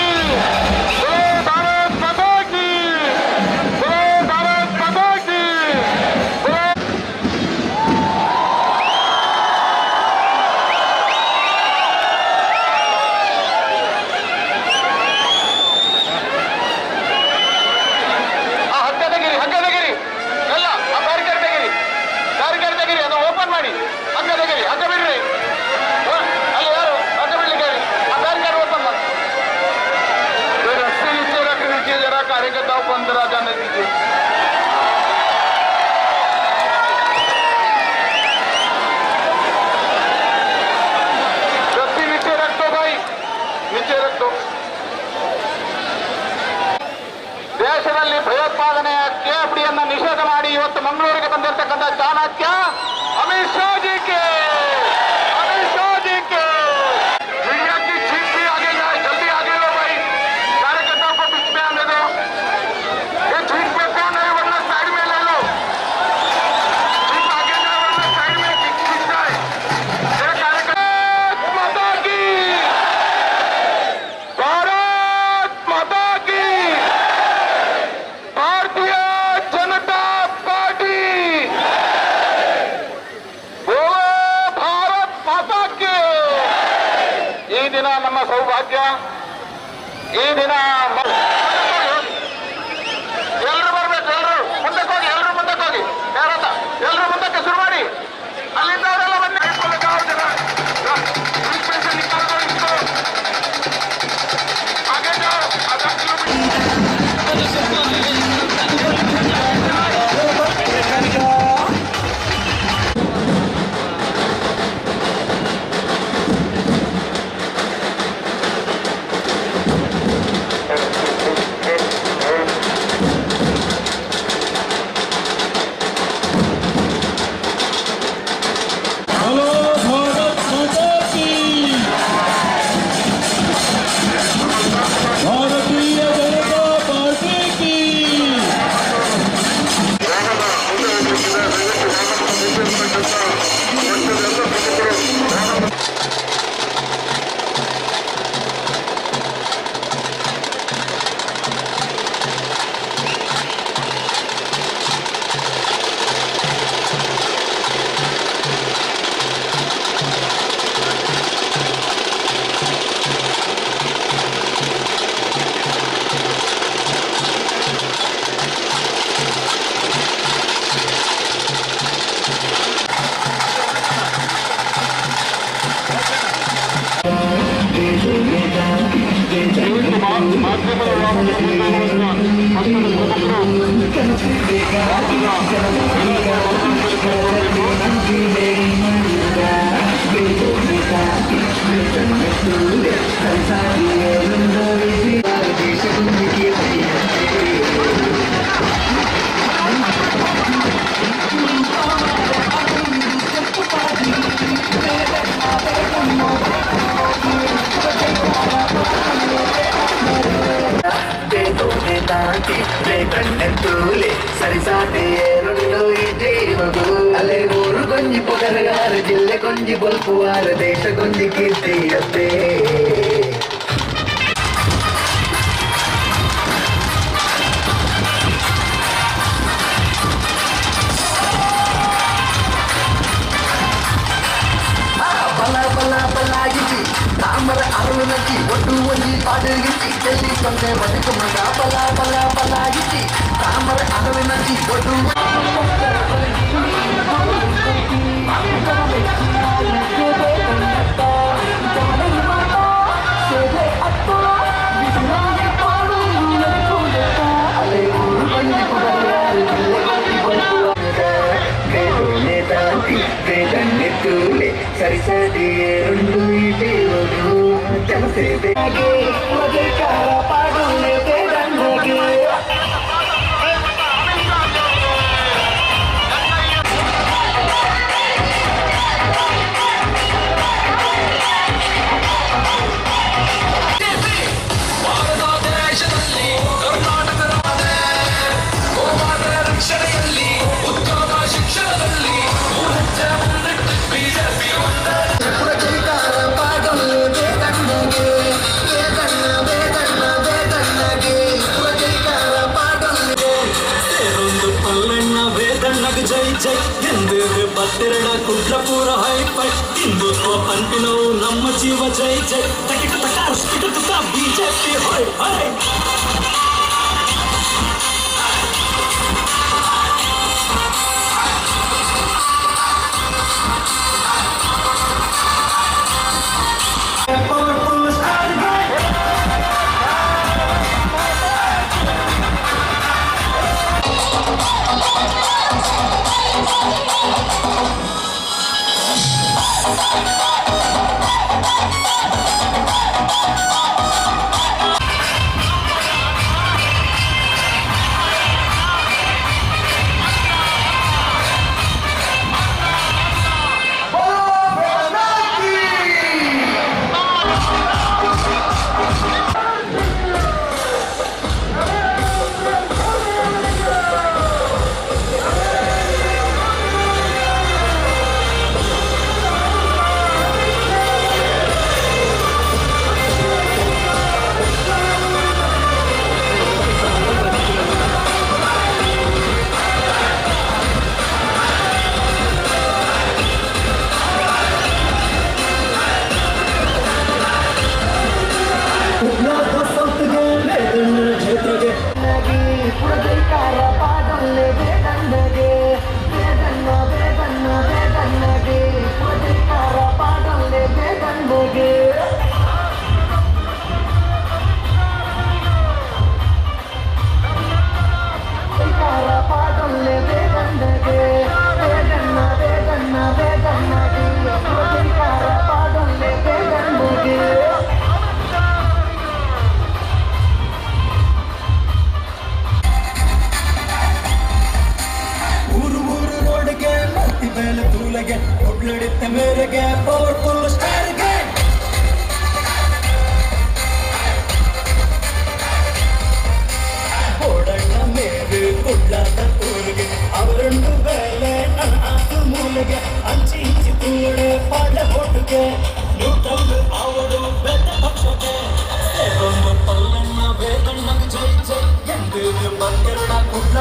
ಭಾರತ್ ಮಾತಾ ಕಿ, ಭಾರತ್ ಮಾತಾ ಕಿ. ಆ ಹಗ್ಗ ತೆಗೀರಿ, ಹಗ್ಗ ತೆಗೀರಿ, ಎಲ್ಲ ಆ ಬ್ಯಾರಿಕೇಡ್ ತೆಗೀರಿ, ಬ್ಯಾರಿಕೇಡ್ ತೆಗೀರಿ, ಅದನ್ನ ಓಪನ್ ಮಾಡಿ, ಹಗ್ಗ ತೆಗೀರಿ, ಹಗ್ಗ ಬಿಡ್ರಿ. ಅಲ್ಲಿ ಯಾರು ಹಗ್ಗ ಬಿಡ್ಲಿಕ್ಕೆ ಹೇಳಿ, ಆ ಬ್ಯಾರಿಕೇಡ್ ಓಪನ್ ಮಾಡಿ. रस्सी नीचे रख दीजिए जरा, कार्यकर्ताओं को अंदर आ जाने दीजिए। रस्सी नीचे रख दो भाई, नीचे रख दो। ದೇಶದಲ್ಲಿ ಭಯೋತ್ಪಾದನೆಯ ಕೆಎಫ್ಡಿಯನ್ನ ನಿಷೇಧ ಮಾಡಿ ಇವತ್ತು ಮಂಗಳೂರಿಗೆ ಬಂದಿರತಕ್ಕಂಥ Chanakya Amit Shah G K, Amit Shah G K. Media की जीप भी आगे जाए, जल्दी आगे लो भाई, कार्यकर्ताओं को बीच में आने दो। ये जीप में कौन है, वरना साइड में ले लो। जीप आगे जाए, वरना साइड में खींच जाए। ये कार्यकर्ता माता की, भारत माता की, भारतीय जनता पार्टी, बोलो ಭಾರತ್ ಮಾತಾ ಕಿ. ಈ ದಿನ ನಮ್ಮ ಸೌಭಾಗ್ಯ, ಈ ದಿನ ಎಲ್ಲರೂ ಬರ್ಬೇಕು, ಎಲ್ಲರೂ ಮುಂದಕ್ಕೆ ಹೋಗಿ, ಎಲ್ಲರೂ ಮುಂದಕ್ಕೆ ಹೋಗಿ, ಯಾರತ್ತ ಎಲ್ಲರೂ ಮುಂದಕ್ಕೆ ಶುರು ಮಾಡಿ. ಅಲ್ಲಿಂದ ಅವರೆಲ್ಲ ಬನ್ನಿ. आगे जाओ, आधा किलोमीटर। बोलो भारत माता की, भारतीय जनता पार्टी की। ಮಾಧ್ಯಮದ ವಾಹನಗಳ ಮುಂದೆ ಪಕ್ಷದ ಪ್ರಮುಖರು ಅಲೆ ಊರು ಗೊಂಜಿ ಪೊಗರಗಾರ, ಜಿಲ್ಲೆ ಗೊಂಜಿ ಬೊಲ್ಪುವಾರ, ದೇಶ ಗೊಂಜಿ ಕೀರ್ತಿಯತ್ತೆ. ಬಲ ಬಲ ಬಲಾಗಿಜಿ ತಾಮರ ಅರುಣಜಿ ಒಟ್ಟು ಒಂಜಿ ಪಾಡುಗಿಜಿ ಚೆಲ್ಲಿ ತೊಂದೆ ಬದುಕು ಮಗ. ಬಲ ಬಲ ಬಲಾಗಿಜಿ ತಾಮರ ಅರುಣಜಿ ಒಟ್ಟು ಸೇವೆ ಅತ್ತ ಭಾರತ ದೇಶದಲ್ಲಿ ಕರ್ನಾಟಕ ಗೋಮಾತೆ ರಕ್ಷಣೆಯಲ್ಲಿ ಉತ್ತಮ ಶಿಕ್ಷಣದಲ್ಲಿ ಮೂರು ಹೆಜ್ಜೆ ಮುಂದಿಟ್ಟು ಬಿಜೆಪಿ ಒಂದೇ. ಪುರಜೈಕಾರ ಪಾಡೊಲ್ಲೆ ಬೇದಣ್ಣಗೆ ಬೇದಣ್ಣ ಬೇದಣ್ಣ ಬೇದಣ್ಣಗೆ ಪುರಜೈಕಾರ ಪಾಡೊಲ್ಲೆ. ಸೇರೊಂದು ಪಲ್ಲಣ್ಣ ವೇದಣ್ಣಗ ಜೈ ಜೈ ಎಂದು ಬತ್ತೆರಡ ಕುಡ್ಲ ಪೂರ ಹೈ ಫೈ. ಹಿಂದುತ್ವ ಪಂಪಿನವು ನಮ್ಮ ಜೀವ ಜೈ ಜೈ ತಕಿಟ ತಕ ತುಕ ಬಿಜೆಪಿ ಹೊಯ್ ಹೊಯ್. Powerful star. ಕ್ಷೇತ್ರಗೆ ಪುರಜೈಕಾರ ಪಾಡೊಲ್ಲೆ ಬೇದಣ್ಣಗೆ ಬೇದಣ್ಣ ಬೇದಣ್ಣ ಬೇದಣ್ಣಗೆ ಪುರಜೈಕಾರ ಪಾಡೊಲ್ಲೆ ಬೇದಣ್ಣಗೆ. ಜೈಕಾರ ಪಾಡೊಲ್ಲೆ ಬೇದಣ್ಣಗೆ ಬೇದಣ್ಣ ಬೇದಣ್ಣ ಬೇದಣ್ಣಗೆ ಪುರಜೈಕಾರ ಪಾಡೊಲ್ಲೆ ಬೇದಣ್ಣಗೆ. ಊರು ಊರು ರೋಡ್ಗೆ ಮತ್ತಿ ಬೇಲೆ ತೂಲಗೆ ಒಡ್ಲಡಿತ್ತ ಮೇರೆಗೆ ಪವರ್ಫುಲ್ ಸ್ಟಾರ್ಗೆ. ಓಡಣ್ಣ ಮೇರು ಕುಡ್ಲಾದ ಊರಿಗೆ ಅವರುಂಡು ಬೇಲೆ ನನ್ನ ಆತು ಮೂಲೆಗೆ ಅಂಚಿ ಇಂಚಿ ತೂವಡೆ ಪಾಡ್ಲೆ ಹೋಟುಗೆ ನ್ಯೂಟ್ರಲ್ ಆವಡು ಬೆದ್ದ ಪಕ್ಷಕ್ಕೆ. ಸೇರೊಂದು ಪಲ್ಲಣ್ಣ ವೇದಣ್ಣಗೆ ಜೈ ಜೈ ಎಂದು ಬತ್ತೆರಡ ಕುಡ್ಲ.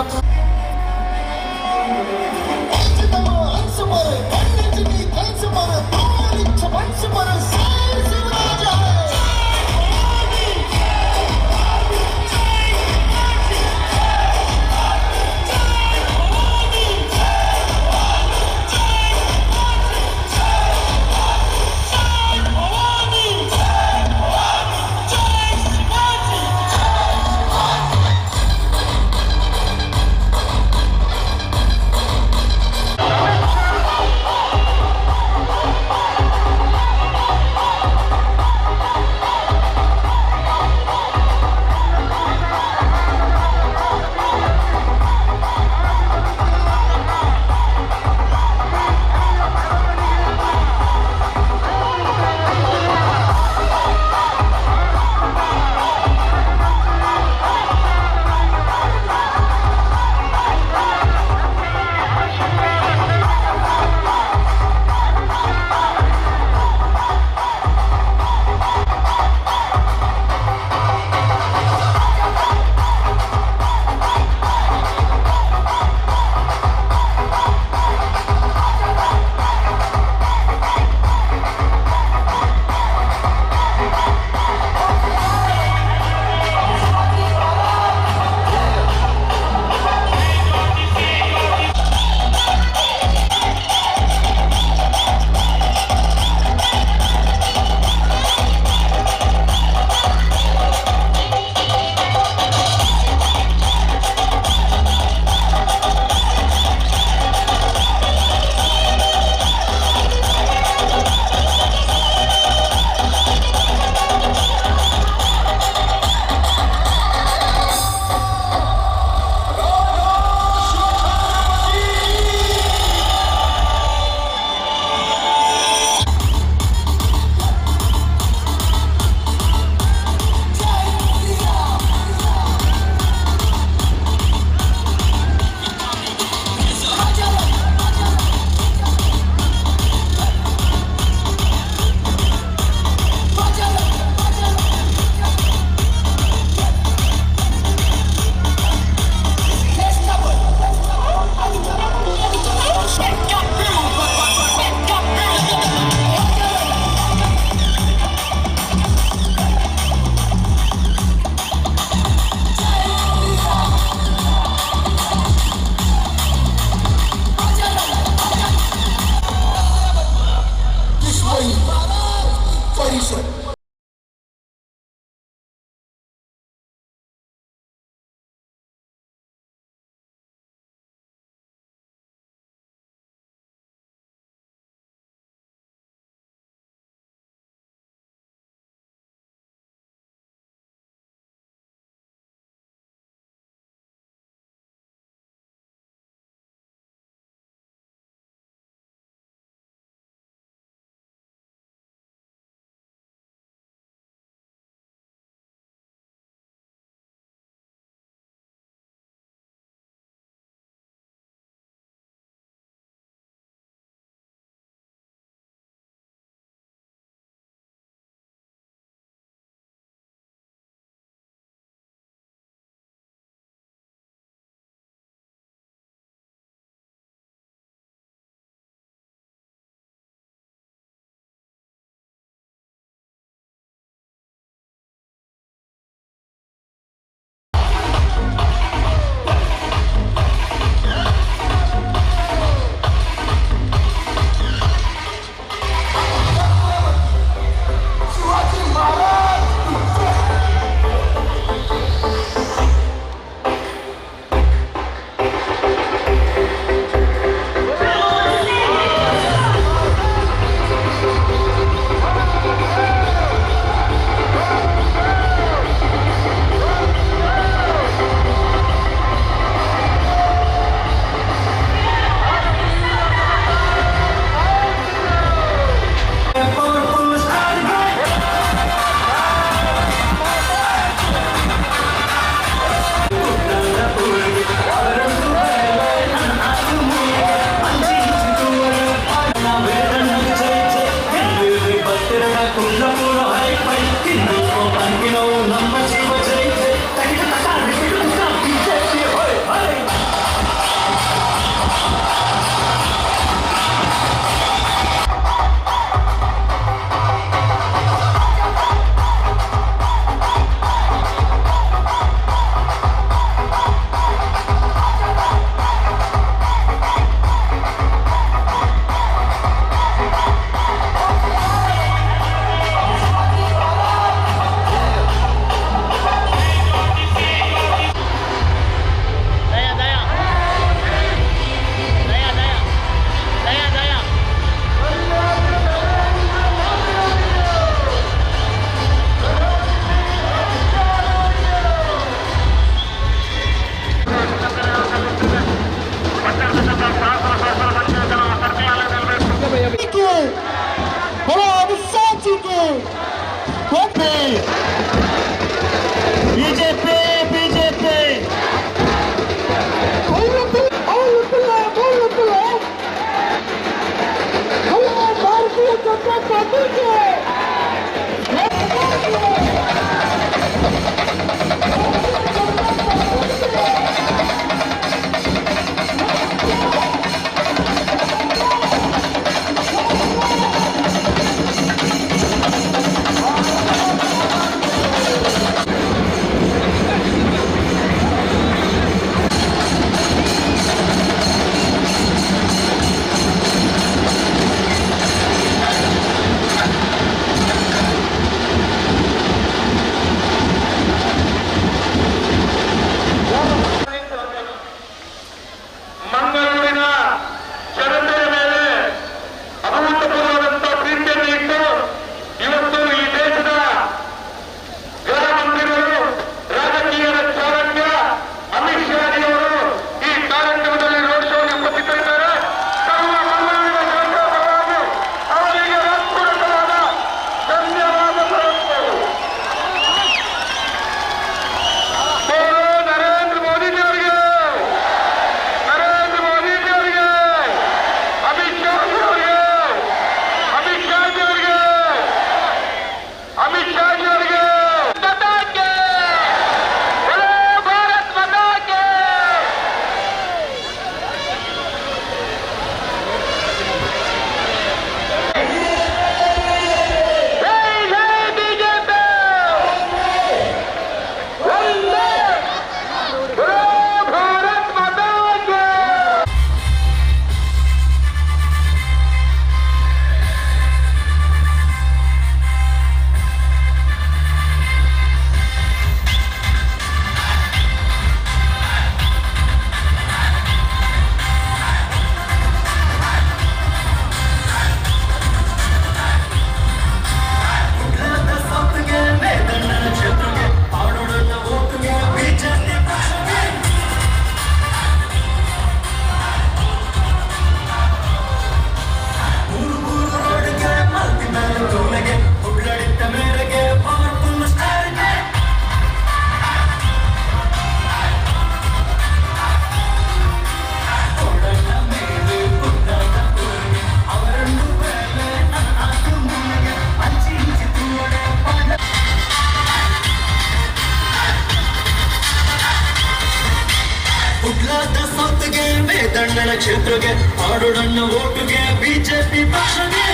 ಕುಡ್ಲಾದ ಸೌತ್ಗೆ ವೇದಣ್ಣನ ಕ್ಷೇತ್ರಗೆ ಆಡೋಡಣ್ಣ ಓಟುಗೆ ಬಿಜೆಪಿ ಪಕ್ಷಗೆ.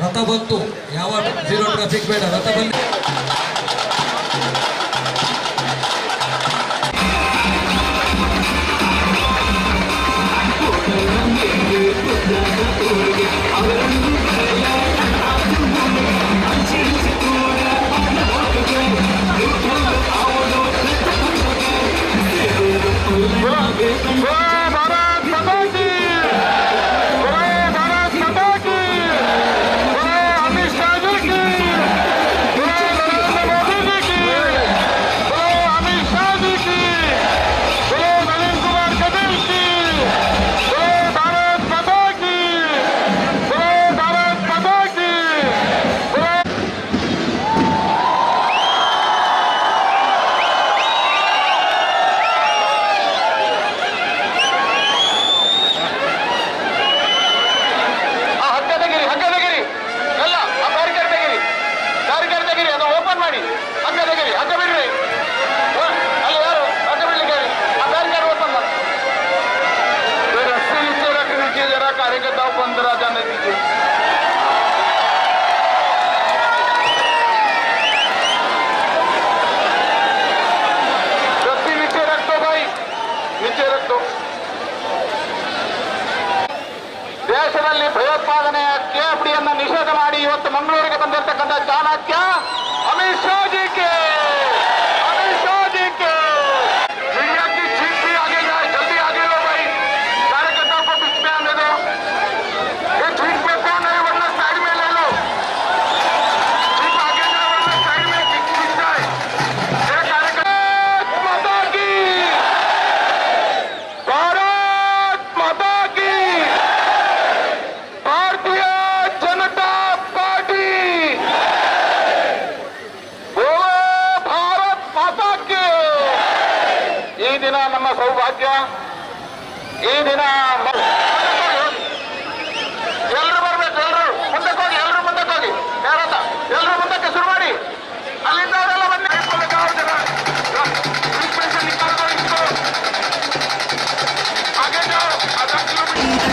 ರಥ ಬಂತು, ಯಾವ ಜೀರೋ ಟ್ರಾಫಿಕ್ ಬೇಡ, ರಥ ಬಂದು. ಭಾರತ್ ಮಾತಾ ಕಿ! ಭಾರತ್ ಮಾತಾ ಕಿ! ಅಮಿತ್ ಶಾ ಜಿ ಕಿ! ನರೇಂದ್ರ ಮೋದಿ ಜಿ ಕಿ! ಅಮಿತ್ ಶಾ ಜಿ ಕಿ! ನಳಿನ್ ಕುಮಾರ್ ಕಟೀಲ್ ಕಿ! ಭಾರತ್ ಮಾತಾ ಕಿ! ಭಾರತ್ ಮಾತಾ ಕಿ! ಆ ಹಗ್ಗ ತೆಗೀರಿ, ಹಗ್ಗ ತೆಗೀರಿ, ಎಲ್ಲ ಆ ಬ್ಯಾರಿಕೇಡ್ ತೆಗೀರಿ, ಬ್ಯಾರಿಕೇಡ್ ತೆಗೀರಿ, ಅದನ್ನ ಓಪನ್ ಮಾಡಿ. ಹಗ್ಗ ತೆಗೀರಿ, ಹಗ್ಗ ಬಿಡ್ರಿ. ಅಲ್ಲಿ ಯಾರು ಹಗ್ಗ ಬಿಡ್ಲಿಕ್ಕೆ ಹೇಳಿ. ಆ ಬ್ಯಾರಿಕೇಡ್ ಓಪನ್ ಮಾಡಿ. रस्सी नीचे रख दीजिए जरा, कार्यकर्ताओं को अंदर आ जाने दीजिए। रस्सी नीचे रख दो भाई, नीचे रख दो। ದೇಶದಲ್ಲಿ ಭಯೋತ್ಪಾದನೆಯ ಕೆಎಫ್ಡಿಯನ್ನ ನಿಷೇಧ ಮಾಡಿ ಇವತ್ತು ಮಂಗಳೂರಿಗೆ ಬಂದಿರತಕ್ಕಂಥ Chanakya Amit Shah G K, Amit Shah G K. Media की जीप भी आगे जाए, जल्दी आगे लो भाई, कार्यकर्ताओं को बीच में आने दो। ये जीप में कौन है, वरना साइड में ले लो। जीप आगे जाए, वरना साइड में खिंच खिंच जाए। ये कार्यकर्ता माता की, भारत माता की, भारतीय जनता पार्टी, बोलो ಭಾರತ್ ಮಾತಾ ಕಿ. ಈ ದಿನ ನಮ್ಮ ಸೌಭಾಗ್ಯ. ಈ ದಿನ ಎಲ್ಲರೂ ಬರ್ಬೇಕು, ಎಲ್ಲರೂ ಮುಂದಕ್ಕೆ ಹೋಗಿ, ಎಲ್ಲರೂ ಮುಂದಕ್ಕೆ ಹೋಗಿ. ಯಾರತ್ತ ಎಲ್ಲರೂ ಮುಂದಕ್ಕೆ ಶುರು ಮಾಡಿ. ಅಲ್ಲಿಂದ ಅವರೆಲ್ಲ ಬನ್ನಿ. आगे जाओ, आधा किलोमीटर.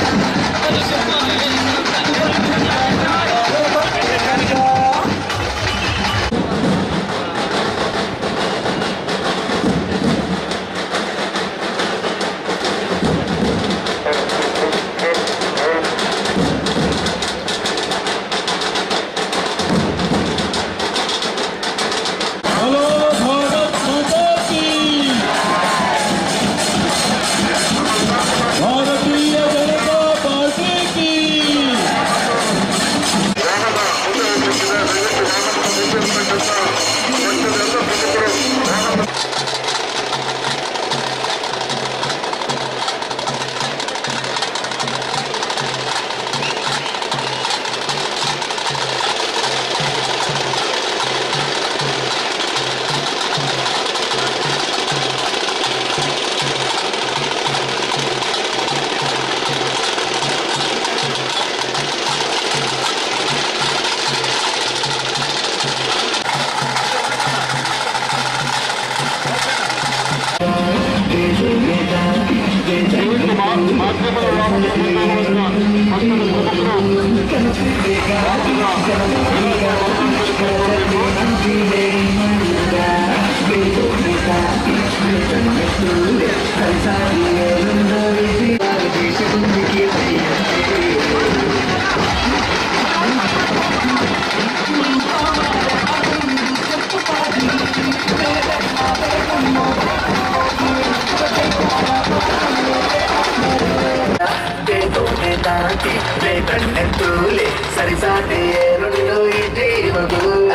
बोलो भारत माता की, भारतीय जनता पार्टी की. ಮಾಧ್ಯಮದ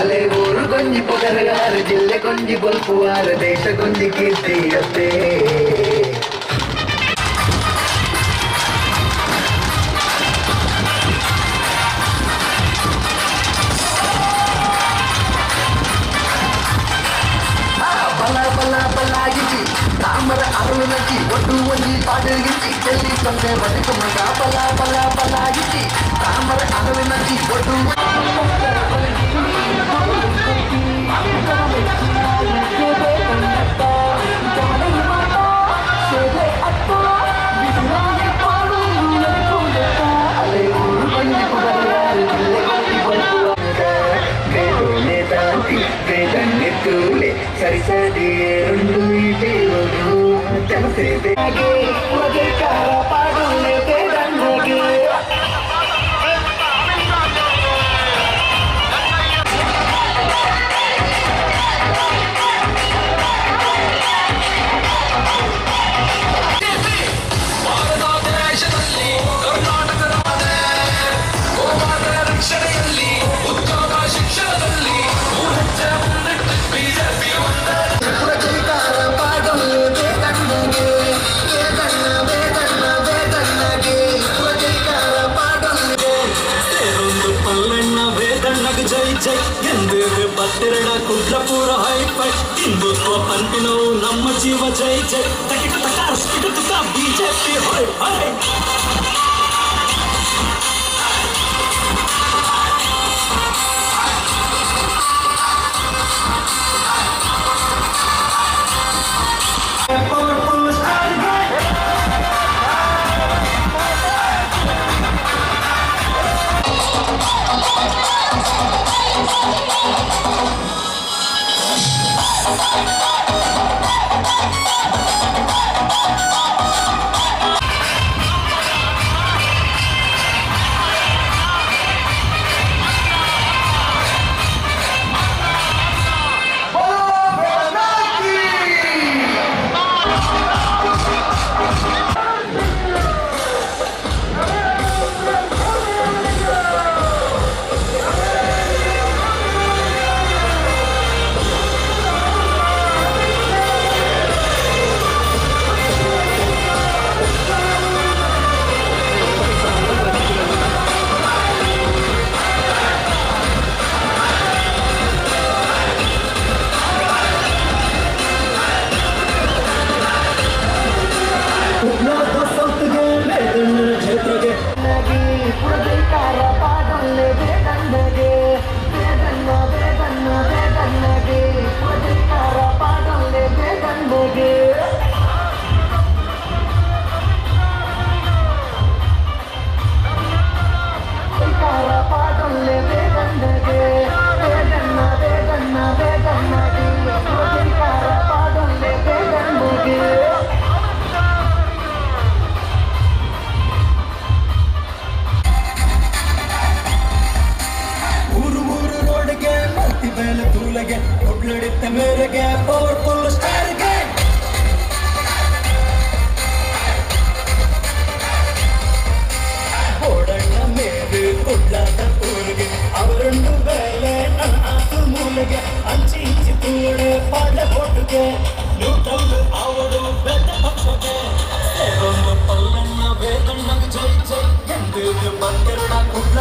ಅಲೆ ಊರು ಗೊಂಜಿ ಪೊಗರಗಾರ ಜಿಲ್ಲೆ ಗೊಂಜಿ ಬೊಲ್ಪುವಾರ ದೇಶ ಗೊಂಜಿ ಕೀರ್ತಿಯತ್ತೆ. ಬಲ ಬಲ ಬಲಾಯಿಜಿ ತಾಮರ ಅರುಳನಜಿ ಒಡ್ಡು ಒಂಜಿ ಪಾಡುಗಿಂಚಿ ಚೆಲ್ಲಿ ತೊಂದೆ ಬದುಕು ಮಗ ಬಲ ಬಲ ಬಲಾಯಿಜಿ ತಾಮರ ಅರುಳನಜಿ ಒಡ್ಡು. ಅಲೆ ಊರು ಗೊಂಜಿ ಪೊಗರಗಾರ ಜಿಲ್ಲೆ ಗೊಂಜಿ ಬೊಲ್ಪುವಾರ ಬೇದೋನೆ ತಾಂತಿ ಬೇದನ್ನೆ ತೂಲೆ ಸರಿಸದಿ ರುಂಡು ಇಟೇವರು ಜನಸೇವೆ ಪಾಡುಲೆ ಬೇದನ್ನಗೆ. ಭಾರತ ದೇಶದಲ್ಲಿ ಕರ್ನಾಟಕದ ಗೋಮಾತೆ ರಕ್ಷಣೆಯಲ್ಲಿ ಉತ್ತಮ ಶಿಕ್ಷಣದಲ್ಲಿ ಮೂರು ಹೆಜ್ಜೆ ಮುಂದಿಟ್ಟು ಬಿಜೆಪಿ ಒಂದೇ. ಪುರಜೈಕಾರ ಪಾಡೊಲ್ಲೆ ಬೇದನ್ನಗೆ ಬೇದನ್ನ ಬೇದನ್ನ ಬೇದನ್ನಗೆ ಪುರಜೈಕಾರ ಪಾಡೊಲ್ಲೆ. ಸೇರೊಂದು ಪಲ್ಲಣ್ಣ ವೇದಣ್ಣಗ ಜೈ ಜೈ ಎಂದು ಬತ್ತಿರಡ ಕುಡ್ಲ ಪೂರ ಹೈಫೈ ಹಿಂದುತ್ವ ಪಂಪಿನವು ನಮ್ಮ ಜೀವ ಜೈ ಜೈ ತಕಿಟ ತಕಾರ ಸ್ಕಿಟ ತುಕ ಬಿಜೆಪಿ ಹೊಯ್ ಹೊಯ್. Powerful star. ಕುಡ್ಲದ ಸೌತ್ಗೆ ವೇದಣ್ಣನ ಕ್ಷೇತ್ರಗೆ. ಪುರಜೈಕಾರ ಪಾಡೊಲ್ಲೆ ಬೇದನ್ನಗೆ ಬೇದನ್ನ ಬೇದನ್ನ ಬೇದನ್ನಗೆ ಪುರಜೈಕಾರ ಪಾಡೊಲ್ಲೆ ಬೇದನ್ನಗೆ. ಜೈಕಾರ ಪಾಡೊಲ್ಲೆ ಬೇದನ್ನಗೆ ಬೇದನ್ನ ಬೇದನ್ನ ಬೇದನ್ನಗೆ ಪುರಜೈಕಾರ ಪಾಡೊಲ್ಲೆ ಬೇದನ್ನಗೆ. ಊರು ಊರು ರೋಡ್ಗೆ ಮರ್ತಿ ಬೇಲೆ ತೂಲಗೆ ಕುಡ್ಲಡಿತ್ತ ಮೇರೆಗೆ ಪವರ್ಫುಲ್ ಸ್ಟಾರ್ಗೆ. ಬೋಡಣ್ಣ ಮೇರು ಕುಡ್ಲಾದ ಊರಿಗೆ ಅವರುಂಡು ಬೇಲೆ ನನ್ನ ಆತು ಮೂಲೆಗೆ ಅಂಚಿ ಇಂಚಿ ತೂಡೆ ಪಾಡ್ಲೆ ಓಟುಗೆ ನ್ಯೂಟ್ರಲ್ ಆವಡು ಬೆದ್ದ ಪಕ್ಷಗೆ ಸೇರೊಂದು ಪಲ್ಲಣ್ಣ ವೇದಣ್ಣಗ ಜೈ ಜೈ ಎಂದು ಬತ್ತೆರಡ Kudla.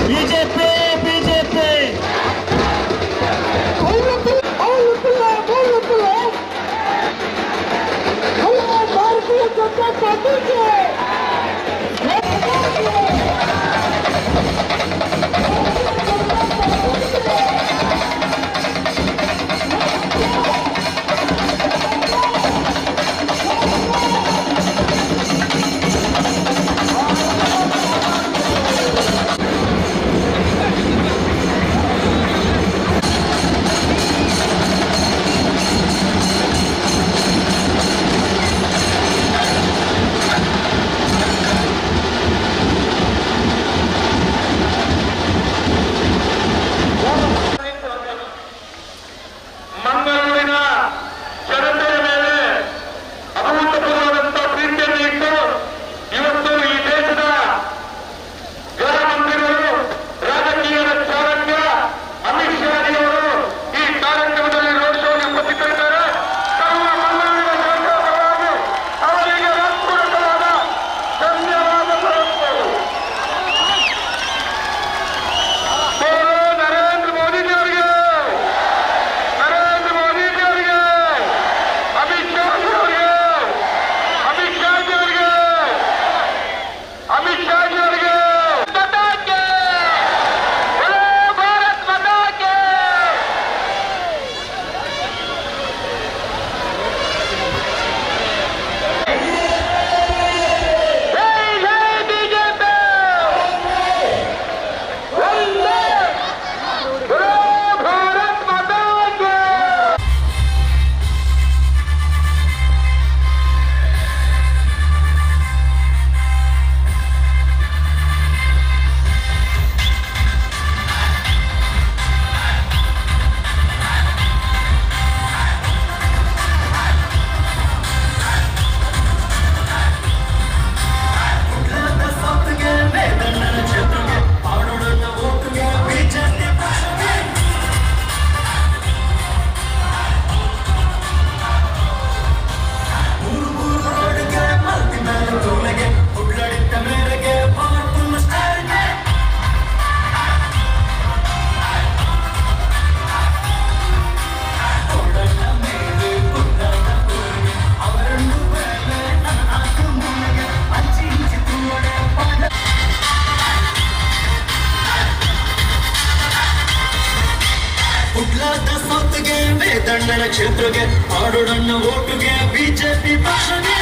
BJP BJP Bharatiya Janata ಪಾರ್ಟಿಗೆ. ಮಂಗಳೂರಿನ ಜನತೆಯ ಮೇಲೆ ಅಭೂತಪೂರ್ವದಂತ ಪ್ರೀತಿಯನ್ನು ಇಟ್ಟು ಇವತ್ತು ಈ ದೇಶದ ಗೃಹ ಮಂತ್ರಿಗಳು, ರಾಜಕೀಯದ ಚಾಣಕ್ಯ ಅಮಿತ್ ಶಾಜಿಯವರು ಈ ಕಾರ್ಯಕ್ರಮದಲ್ಲಿ ರೋಡ್ ಶೋಗೆ ಉಪಸ್ಥಿತರಿದ್ದಾರೆ. ಸರ್ವ ಮಂಗಳೂರಿನ ಜನತೆಯ ಪರವಾಗಿ ಅವರಿಗೆ ಹೃತ್ಪೂರ್ವಕವಾದ ಧನ್ಯವಾದಗಳು. ಬೋಲೋ ನರೇಂದ್ರ ಮೋದಿಜಿಯವರಿಗೆ, ನರೇಂದ್ರ ಮೋದಿಜಿಯವರಿಗೆ, ಅಮಿತ್ ಶಾಜಿಯವರಿಗೆ, ಅಮಿತ್ ಶಾಜಿಯವರಿಗೆ, ಅಮಿತ್ ಶಾಜಿಯವರಿಗೆ. ಮಾತಾ ಕಿ! ಬೋಲೋ ಭಾರತ್ ಮಾತಾ ಕಿ! ಜೈ ಜೈ ಬಿಜೆಪಿ! ವಂದೇ! ಬೋಲೋ ಭಾರತ್ ಮಾತಾ ಕಿ! ಕುಡ್ಲಾದ ಸೌತ್ಗೆ ವೇದಣ್ಣನ ಕ್ಷೇತ್ರಗೆ ಆಡೋಡಣ್ಣ ಓಟುಗೆ ಬಿಜೆಪಿ ಪಕ್ಷಗೆ.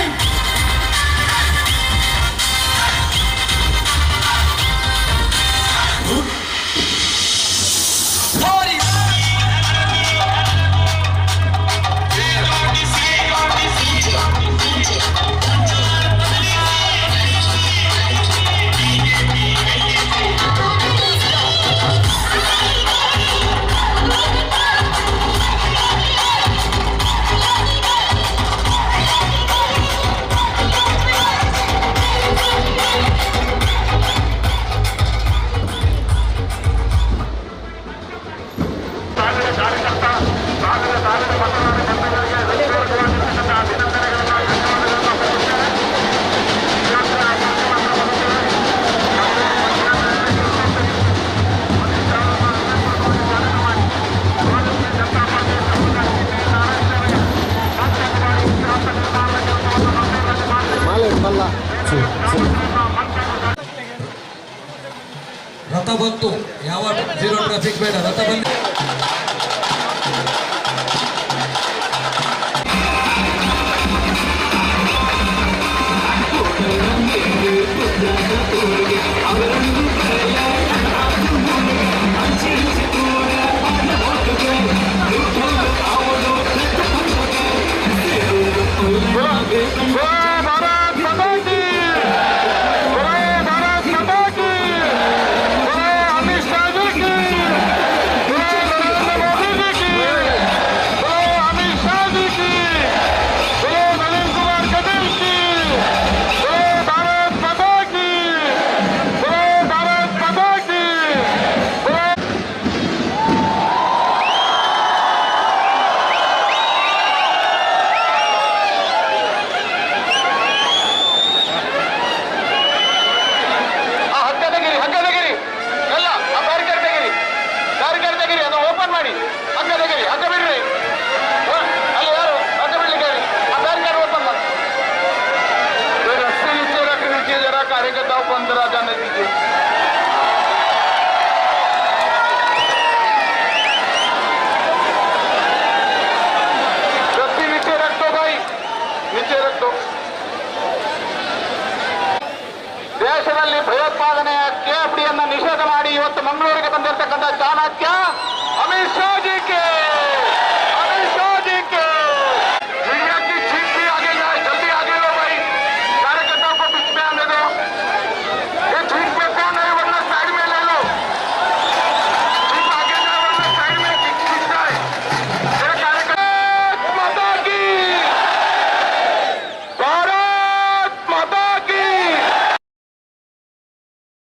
ಸಾಗರ ಕಾರ್ಯಕರ್ತ, ಸಾಗರ ಸಾಗರ ಮತದಾರ ಬಂಧುಗಳಿಗೆ ಹೃತ್ಪೂರ್ವಕವಾಗಿರ್ತಕ್ಕಂಥ ಅಭಿನಂದನೆಗಳನ್ನು, ಧನ್ಯವಾದಗಳನ್ನು ಸಲ್ಲಿಸುತ್ತೇನೆ. ಇವತ್ತಿನ ಕಾರ್ಯಕ್ರಮದ ಭಾರತೀಯ ಜನತಾ ಪಾರ್ಟಿಯ ನಿರ್ಮಾಣದ ಕೆಲಸವನ್ನು ಮಂಗಳೂರಲ್ಲಿ ಮಾಡ್ತಾರೆ. ರಥ ಬಂತು. ಯಾವ ಜೀರೋ ಟ್ರಾಫಿಕ್ ಬೇಡ. ರಥ ಬಂದು बोलो भारत माता की! बोलो भारत माता की! बोलो अमित शाह जी की! बोलो. ದೇಶದಲ್ಲಿ ಭಯೋತ್ಪಾದನೆಯ ಕೆಎಫ್ಡಿಯನ್ನ ನಿಷೇಧ ಮಾಡಿ ಇವತ್ತು ಮಂಗಳೂರಿಗೆ ಬಂದಿರತಕ್ಕಂಥ ಚಾಣಕ್ಯ.